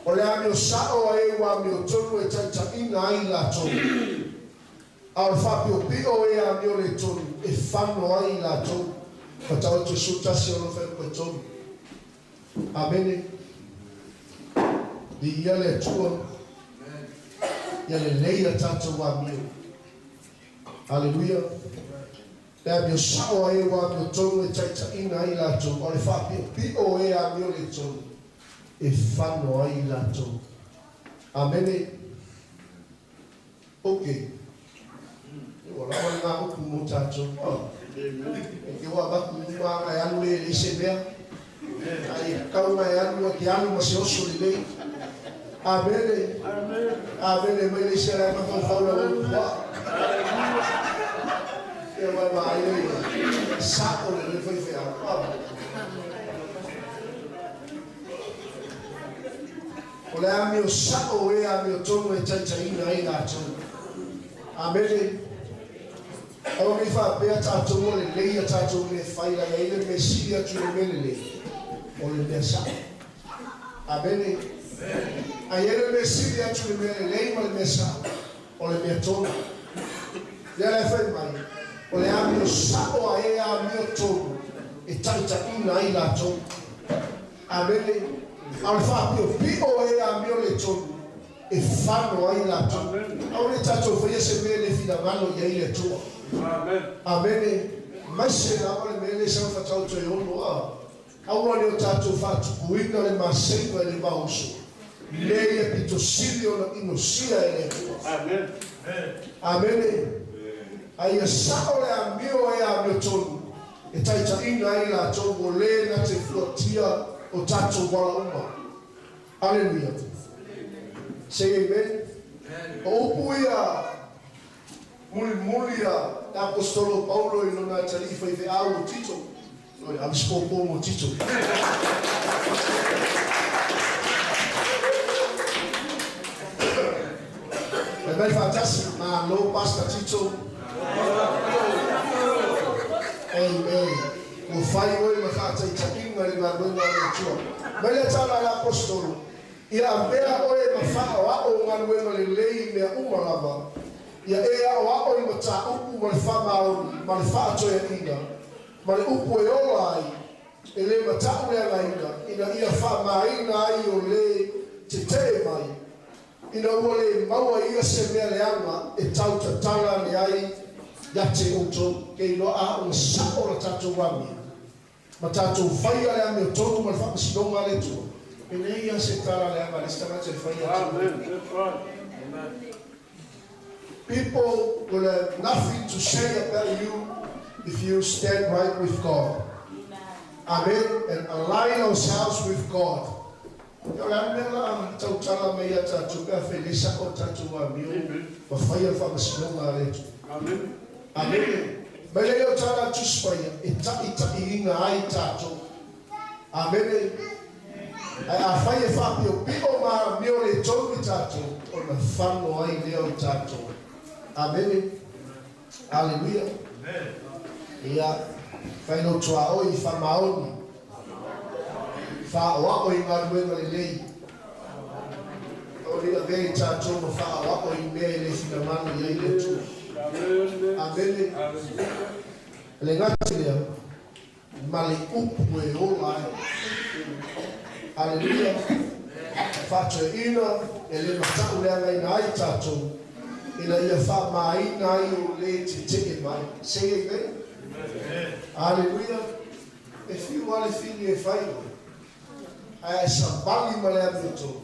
o le amio sa'o a e ua amiotonu e taitaʻina ai latou, a o le faapiopio e amio le tonu e fano ai latou. Faataoto 16:3. Amene. Viia le Atua. Ia lelei a tatou amio. Aleluia. Le amio sa'o a e ua amiotonu e taitaʻina ai latou, a o le faapiopio e amio le tonu e fano ai latou. Amene. Ok. Ua lava lenā upu mo tatou. E te ua avatu i luma aga e alu le e leai se mea. Ae tatau ona e alu e te alu ma se oso lelei. Amene. Amene. Mai le isi ala e mafaufau lau au puaa. Ia uae vaai le ia. Sa'o le le faifeau. O le amio sa'o e amiotonu e taitaiina ai latou. Amene. Aua ne i faapea tatou ua lelei a tatou mea e fai, leaga e i ai le mea e sili atu i le mea lelei, o le mea sa'o. Amene. Ae i ai le mea e sili atu i le mea lelei ma le mea sa'o, o le mea tonu. Lea la e fai mai, O le amio sa'o a e amio tonu e ta'itaʻina ai latou. Amene. A o le faapiopio e amio le tonu e fano ai latou. Ao le tatou faia se mea le finagalo i ai le Atua. Amene. Mai se lava le mea le sau fatau toe ono a. Aua le o tatou faatupuina le maseiva i le vauso. Le ia pito sili ona inosia e le Atua. Amene. Ai sa'o le amio e amio tonu e taitaʻina ai latou o lē na te fuatia o tatou vala uma. Aleluia. Say amen. O upu ia mulimuli a apostolo Paulo i lona atalii faifeau o Tito. Oi, ave se pōpō mo Tito. Mai mai faatasi, malo Pastor Tito. Amen. Ua fai oe ma faataitaʻiga le galuega a le Atua. Mai le tala a le apostolo, ia avea oe ma faaoaʻo galuega lelei mea uma lava. Ia e aʻoaʻo i matāupu ma le faamaoni ma le faatoeaʻina ma le upu e ola ai e lē mataʻu le againa ina ia faamāina ai o lē tetee mai ina ua lē maua ia se mea leaga e tautatala ane ai ia te outou ke iloa a ona saʻo la tatou amia ma tatou faia le amio tonu ma le faamasinoga a le Atua. E lei ia se tala leaga le isi tagata e faia atu. People will have nothing to say about you if you stand right with God. Amen. And align ourselves with God. O le a mea la tautala mai ia tatou pe a felesa o tatou amio ma faia le faamasinoga a le Atua. Amene. Mai le o tala tusi paia e taʻitaʻiina ai tatou. Amene. Ai a fai e faapiopio ma amio le tonu i tatou ona fano ai lea o tatou. Amene. Aleluia. Ia fai lo tuaoi i faamaoni. Faaoaʻo i galuega lelei. O le avea i tatou ma faaoaʻo i mea e le finagalo i ai le Atua. Amene. Le gata lea ma le upu e ola ai. Aleluia. Faatoeina e le mataʻu le againa ai tatou ina ia faamāina ai o lē tetee mai. Say amen. Aleluia. E fiu a le fili e fai ae ae savali ma le amio tonu.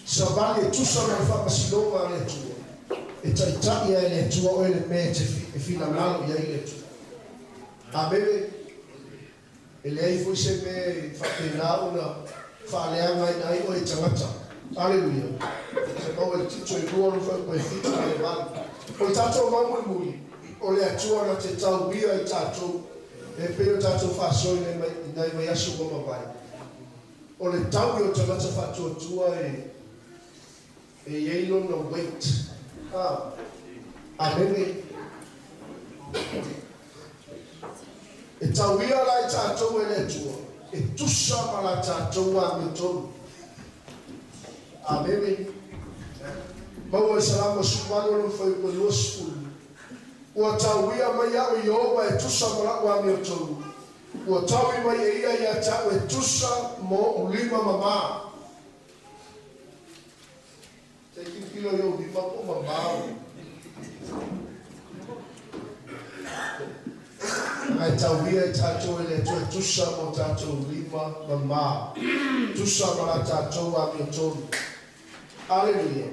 Savali e tusa ma le faamasinoga a le Atua. E taʻitaʻi ai le Atua oe le mea e finagalo i ai le Atua. Amene. E leai foi se mea e faapena ona faaleagaina ai oe tagata. Aleluia. Se maua le Tito e 2 lo fai 7 ma le 8. O le tatou maumulimuli, o le Atua na te tauia i tatou, e pei o tatou faasoi nai mai aso ua mavae. O le taui o tagata faatuatua e iai lona weight. Amene. E tauia la i tatou e le Atua, e tusa ma la tatou amio tonu. Amene. Maua i Salamo 18 lo fai ko 20. Ua tauia mai au Ieova e tusa ma la'u amio tonu. Ua taui mai e ia ia te a'u e tusa mo ulima mamā. Te kilokilo i ou lima po mamā. Ae tauia i tatou e le Atua e tusa mo tatou lima mamā. Tusa ma la tatou amio tonu. Aleluia.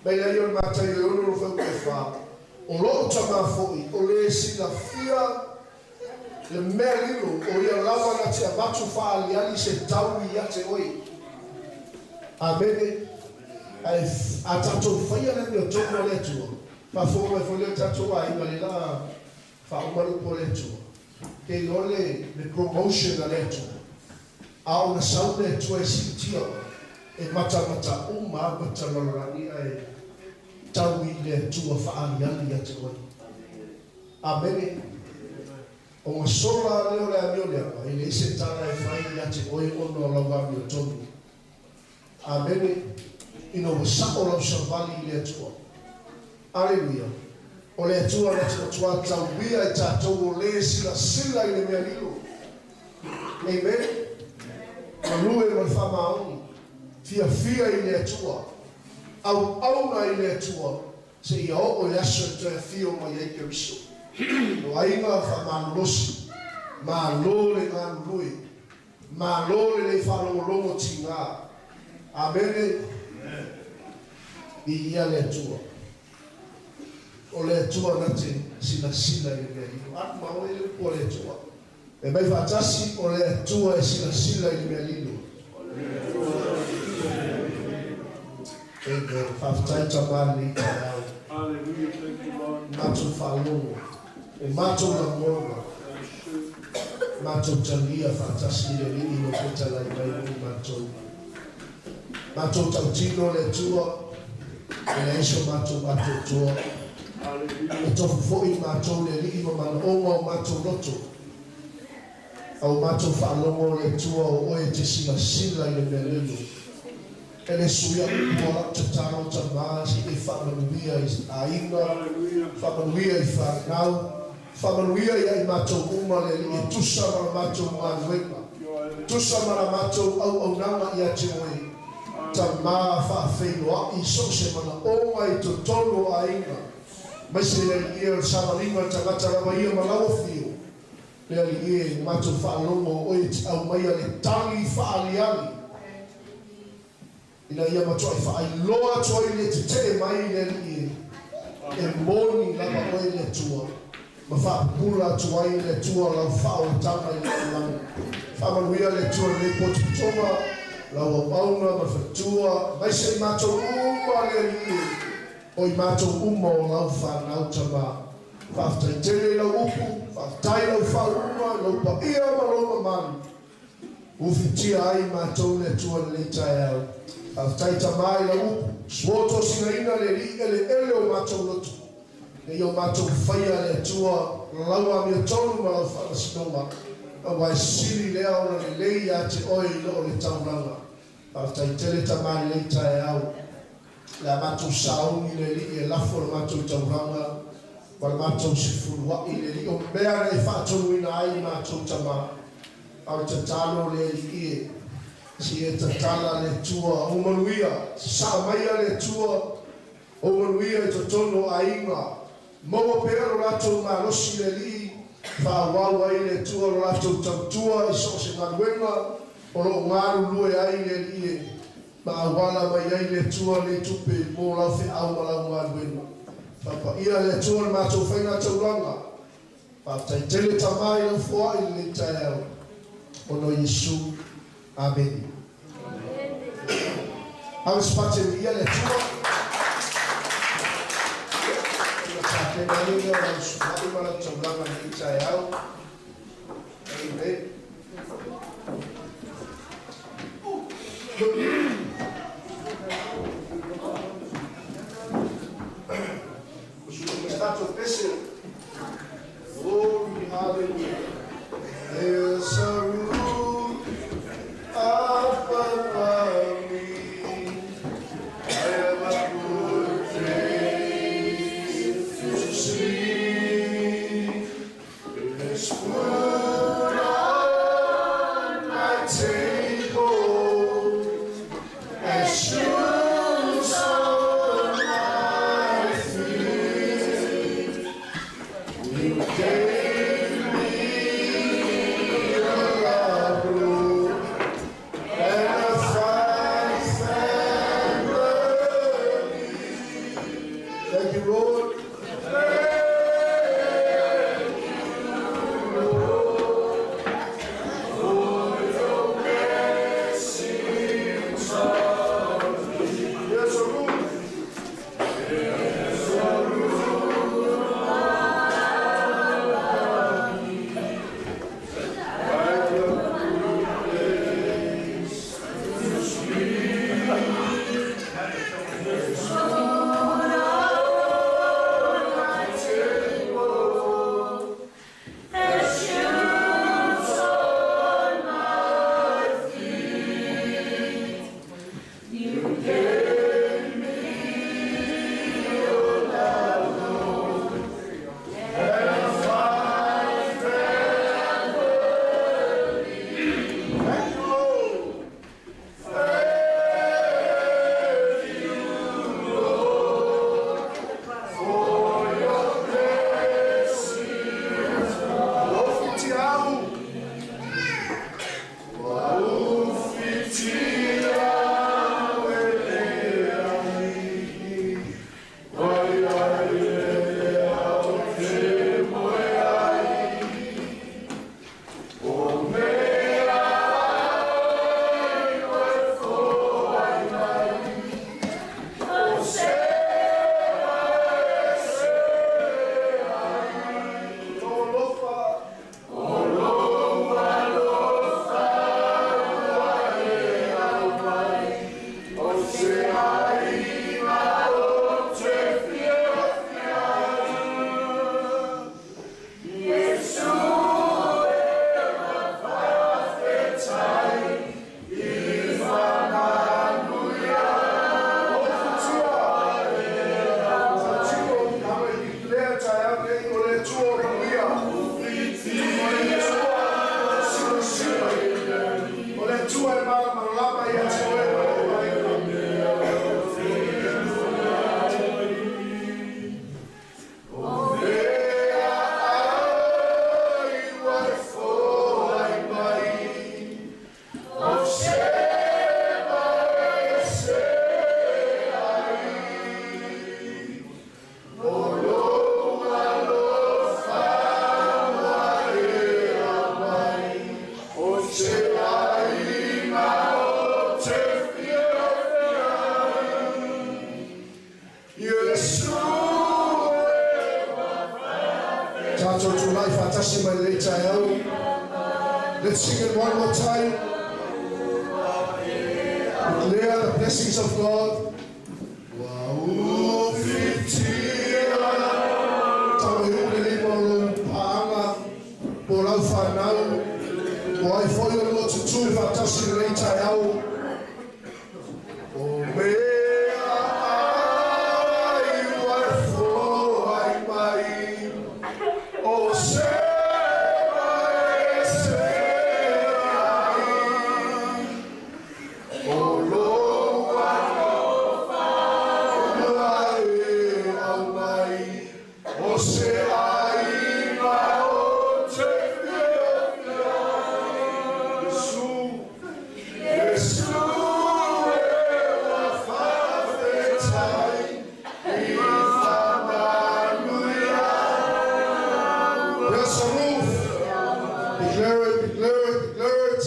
Mai le ia o le Mataio e 6 lo fai e 4. O loo tamā foʻi o lē silafia le mea lilo o ia lava na te avatu faaliali se taui ia te oe. Amene. Ae a tatou faia le amio tonu a le Atua. Faafofoga mai foi lea tatou aiga le la faauma le upu a le Atua. Ke iloa le promotion a le Atua. A ona sau le Atua e siitia e matamata uma a matalalagi ae taui i le Atua faaliali ia te oe. Amene. O gasola lea o le amio leaga e leai se tala e fai ia te oe ona o lau amio tonu. Amene. Ina ua saʻo lau savali i le Atua. Aleluia. O le Atua na te matuā tauia i tatou o lē silasila i le mea lilo. Amen. Galue ma le faamaoni, fiafia i le Atua, auauna i le Atua, seia oo i le aso e toe afio mai ai Keriso. O aiga faamalolosi, malo le galulue, malo le le faalogologo tigā. Amene. Viia le Atua. O le Atua na te silasila i le mea lilo. Atu ma oe le upu a le Atua. E mai faatasi, o le Atua e silasila i le mea lilo. Amen. Faafetai Tama i lenei taeao. Hallelujah. Thank you, Lord. Matou faalogo, o matou lagona, matou talia faatasi i le Alii ua fetalai mai mo matou. Matou tautino le Atua, e leai so matou atoatoa. Hallelujah. E tofu foi matou le Alii ma manaoga o matou loto. A ua matou faalogo le Atua o Oe e te silasila i le mea lilo. E le suia upu a lau tatalo tama se i e faamanuia i aiga, Hallelujah. faamanuia i fanau, faamanuia ia i matou uma le Alii e tusa ma la matou galuega, tusa ma la matou auaunaga ia te Oe. Tama faafeiloai so o se manaoga i totonu o aiga, maise le Alii e o le savaliga o le tagata lava ia ma lau afio. Le Alii e, ua matou faalogo o Oe e te aumaia le tali faaaliali ina ia matuai faailoa atu ai le tetee mai le Alii e, e moni lava Oe le Atua, ma faapupula atu ai le Atua lau faaolataga i le lalolagi. Faamanuia le Atua i lenei potopotoga, lau auauna ma le faletua, aemaise i matou uma le Alii e, o i matou uma o lau fanau Tama. Faafetai tele i lau upu, faafetai i lau faauuga, i lou paia ma lou mamalu. Ua fitia ai matou le Atua i lenei taeao. Faafetai Tama i lau upu, sua tosinaina le Alii eleele o matou loto, ina ia o matou faia le Atua lau amiotonu ma lau faamasinoga, aua e sili lea ona lelei ia te oe i loo le taulaga. Faafetai tele Tama i lenei taeao. Le a matou sauni le Alii e lafo le matou taulaga ma le matou sefuluai le Alii o mea na e faatonuina ai matou Tama. A o le tatalo le Alii e, se e tatala le Atua o manuia, sasaa maia le Atua o manuia i totonu o aiga, maua pea lo latou malosi le Alii, faaauau ai le Atua lo latou tautua i so o se galuega o lo o galulue ai le Alii e, ma auala mai ai le Atua nei tupe mo lau feau ma lau galuega. Faapaia le Atua le matou faiga taulaga. Faafetai tele Tama i lau foai i lenei taeao. Ona o Iesu. Amene. Ave se pate viia le Atua. Ia tapena ai lea o lau sua'i ma lau taulaga i lenei taeao. Amen. Tatou pese. Glory, hallelujah. There's a roof up above me. I have a good place to sleep. There's food on my table. Atua e malamalama ia te oe ma lou aiga. O mea ai ua e foai mai, o se ma e se ai, o lou alofa ua e aumai, o se aiga o te fiafia ai. Iesu e Tatou tulai faatasi mai lenei taeao. Let's sing it one more time. Declare the blessings of God. Ua ufitia tau e le lima o lou paaga po o lau fanau o ai foi o lua tutū faatasi lenei taeao. O mea ai ua e foai mai, o se ma e se ai, o lou alofa ua e aumai, o se aiga o te fiafia ai. Iesu, Iesu e ua faafetai i faamanuia. There's a roof. Declare it, declare it, declare it.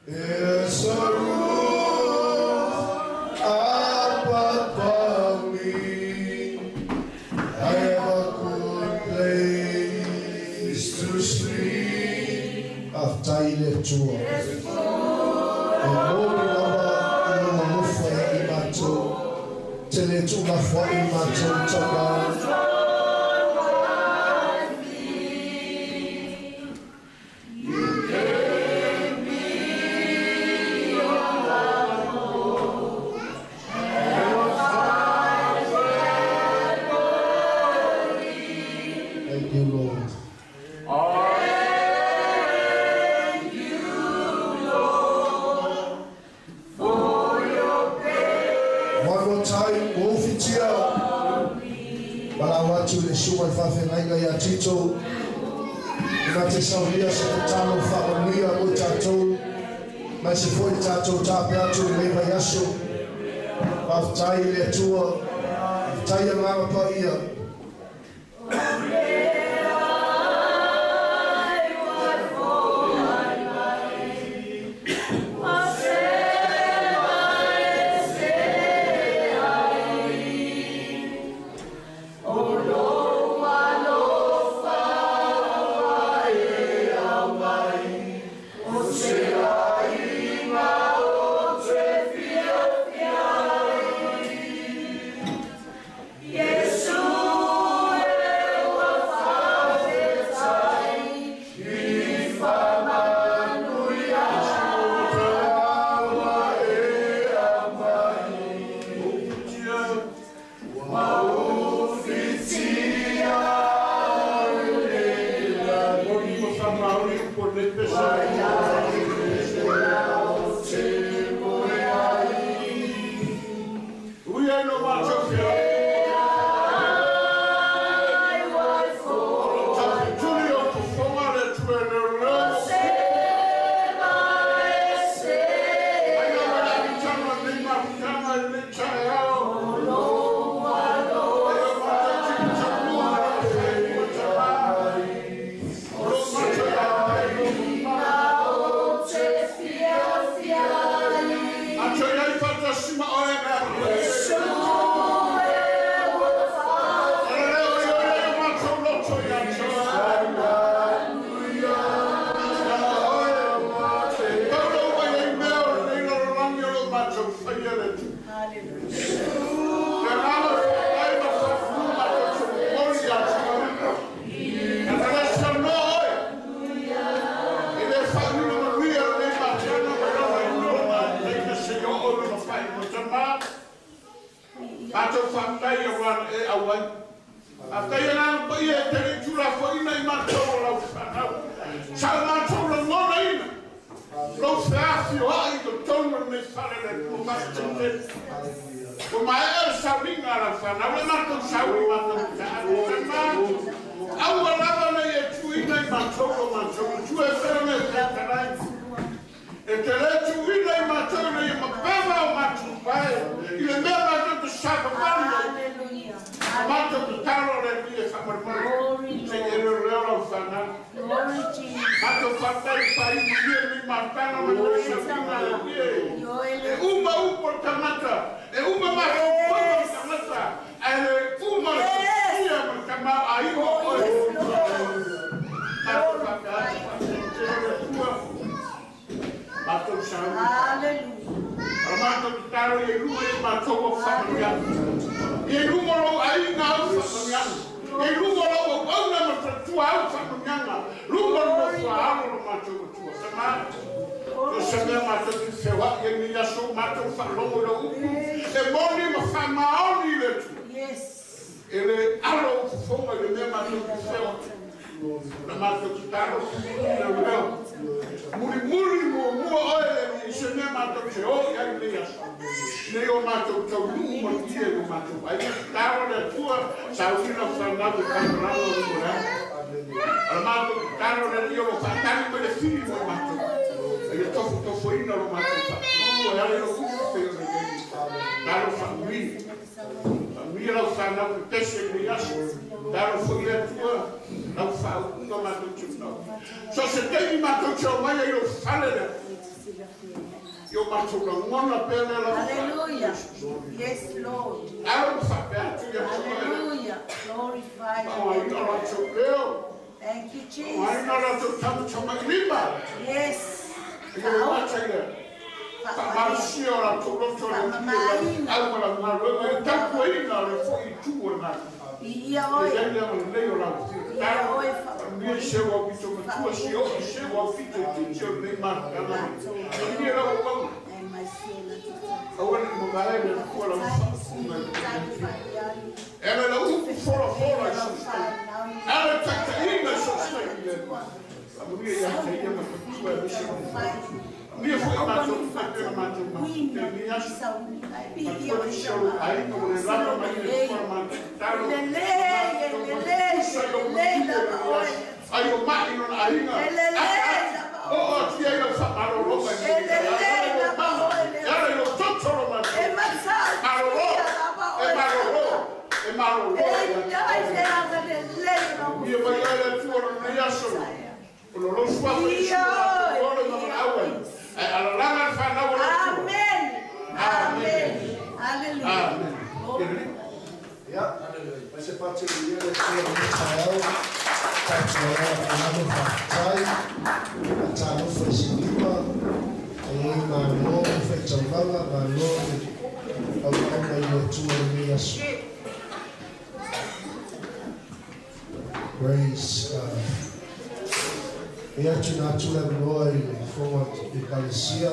There's a roof up above me. I have a good place to sleep. Faafetai i le Atua. E moni lava i lona alofa ia i matou. Te le tuulafoai matou taumā. Thank you, Lord. Thank you, Lord, for your One more time, ua ufitia. Valaau atu le susuga i le faafeagaiga ia Tito. Ina te saunia se tatalo faamanuia mo tatou. Mai se foi tatou tape atu i lenei vaiaso. Faafetai i le Atua. Faafetai agaga paia. Ai ua e foai mai, o se ma e se ai, o lou alofa ua e aumai, o se aiga o te fiafia ai. Iesu e ua faafetai i faamanuia Ua e aumai. Ua ufitia Moni mo whamauri upo nei pesa. Te moe ai. Ui ai no mātou whia. Ai ua e O tuli o fofoga le Atua e leo leo. se ma e se Ai na mai lagi tama nei mafutanga i nei taeao. lou alofa E o mātou tiki tapu a le whainua tama. O lo mātou ia aiga o te fiafia ai. Ato iai whatasima oe mea. Iesu e ua E leo i oe o mātou loto i atoa. Paulo mai ai mea o nei lalolangi o lo mātou whaia le tu. Te ngalo whakai ma whafu mātou te mori atoa. E te resta no oe. E le whaanuna manuia o nei mātiana mai rau ai no ma leina se i o o no whai mo tama. Mātou whātai a wan e awai. A tai ngā pa ia e te rei tūra whaina i mātou o lau whanau. Sa mātou la ngona ina. Lau wheafa faafioai i totonu o lenei fale le Atua faafetai tele. Ua maea le sauniga a lau fanau, e matou sauni matou taali tama. Aua lava nei e tuuina i matou lo matou matua e pei ona e tatalai. E te le tuuina i matou ina ia mapeva o matou pae i le mea matou te savavali ai. Hallelujah. A matou tatalo le Alii e faamolemole se i e leoleo lau fanau. Glory Jesus. Matou faafetai i faaiuilia lenei mafutaga ma lenei sauniga a le Alii e. E uma upu o le tagata, e uma matou faiva o le tagata, ae le uma le soifia ma le tamaoaiga o Oh, oe. yes, Lord. Matou faapea atu, faafetai tele le Atua. Matou sauni. Hallelujah. O le matou tatalo ia i luga i matou o faamanuiaga. Ia i luga o lou aiga au faamanuiaga. Ia i luga o lou auauna ma faletua au faamanuiaga. Luga o le nofoaalo o lo matou matua. Tama, o se mea matou te feoai ai nei aso, matou faalogo i lau upu, e moni ma faamaoni i le Atua. Yes. E le alo o fofoga i le mea matou te feoai. Na matou tatalo, leoleo. Mulimuli muamua oe le Alii i se mea matou te o i ai lenei aso. Nei o matou taunuu manuia i o matou aiga. Tatalo le Atua, sauni lau fanau i faimalalo o le moleaga. O le matou tatalo le Alii o lo o faatali mai le fili mo matou. A ia tofotofoina lo matou faatutu e ala i lou upu pei ona i ai. Talo faamuia. Faamuia lau fanau pepese i lenei aso. Talo foi le Atua, lau faauuga matou te unau. So se taimi matou te omai ai lou fale lea. I o matou lagona pea lea lau Hallelujah. Yes, Lord. Alo ma faapea atu i Atua e le. Hallelujah. Glorify your Faaaogaina name. latou leo. Thank you, Jesus. Faaaogaina latou tamatamailima. Yes. Ia le mata ia. Faamalosia o latou loto le Atua au ma lau galuega e tautuaina le foi i tu o le galuega. Ia E oe. iai le agalelei o lau Afioga. Ia oe Faamanuia i seu au pito matua, si oo i seu au pito i titi o lenei mafutaga. Manuia lau auauna. Aua ne i mavae le Atua lau faafofoga i le taimi. E ala i lau upu folafola i so o se taimi. E ala i taitaiga i so o se taimi le Atua. Faamanuia ia te ia ma matua e aemaise o le Faamanuia foi i matou uma e pei ona matou mafuta i lenei aso. Matua nisi o lou aiga ua le lava mai le Atua na matou tatalo. Matou matutusa i lou manuia i lenei aso. Ai o mai lona aiga. Ata atu. Oo atu i ai lau faamalologa i lenei taeao. E ala i lou mana. E ala i lou toto lo matou. Malolo. E malolo. E malolo ia te oe. Ia mai oe le Atua o lenei aso. O lo lou suafa Iesu o matou ola ma valaau ai. Ae alalaga le fanau a le Atua. Amen. Amen. Amen. Hallelujah. Amen. Ia lelei. Ia, mai se faateleia le Atua i lenei taeao, tatou ala finalo faafetai, faatalofa i silima, e i malo le faitaulaga, malo le auauna i le Atua i lenei aso. Praise God. Ia tuna atu le avanoa i le fofoga o Ekalesia.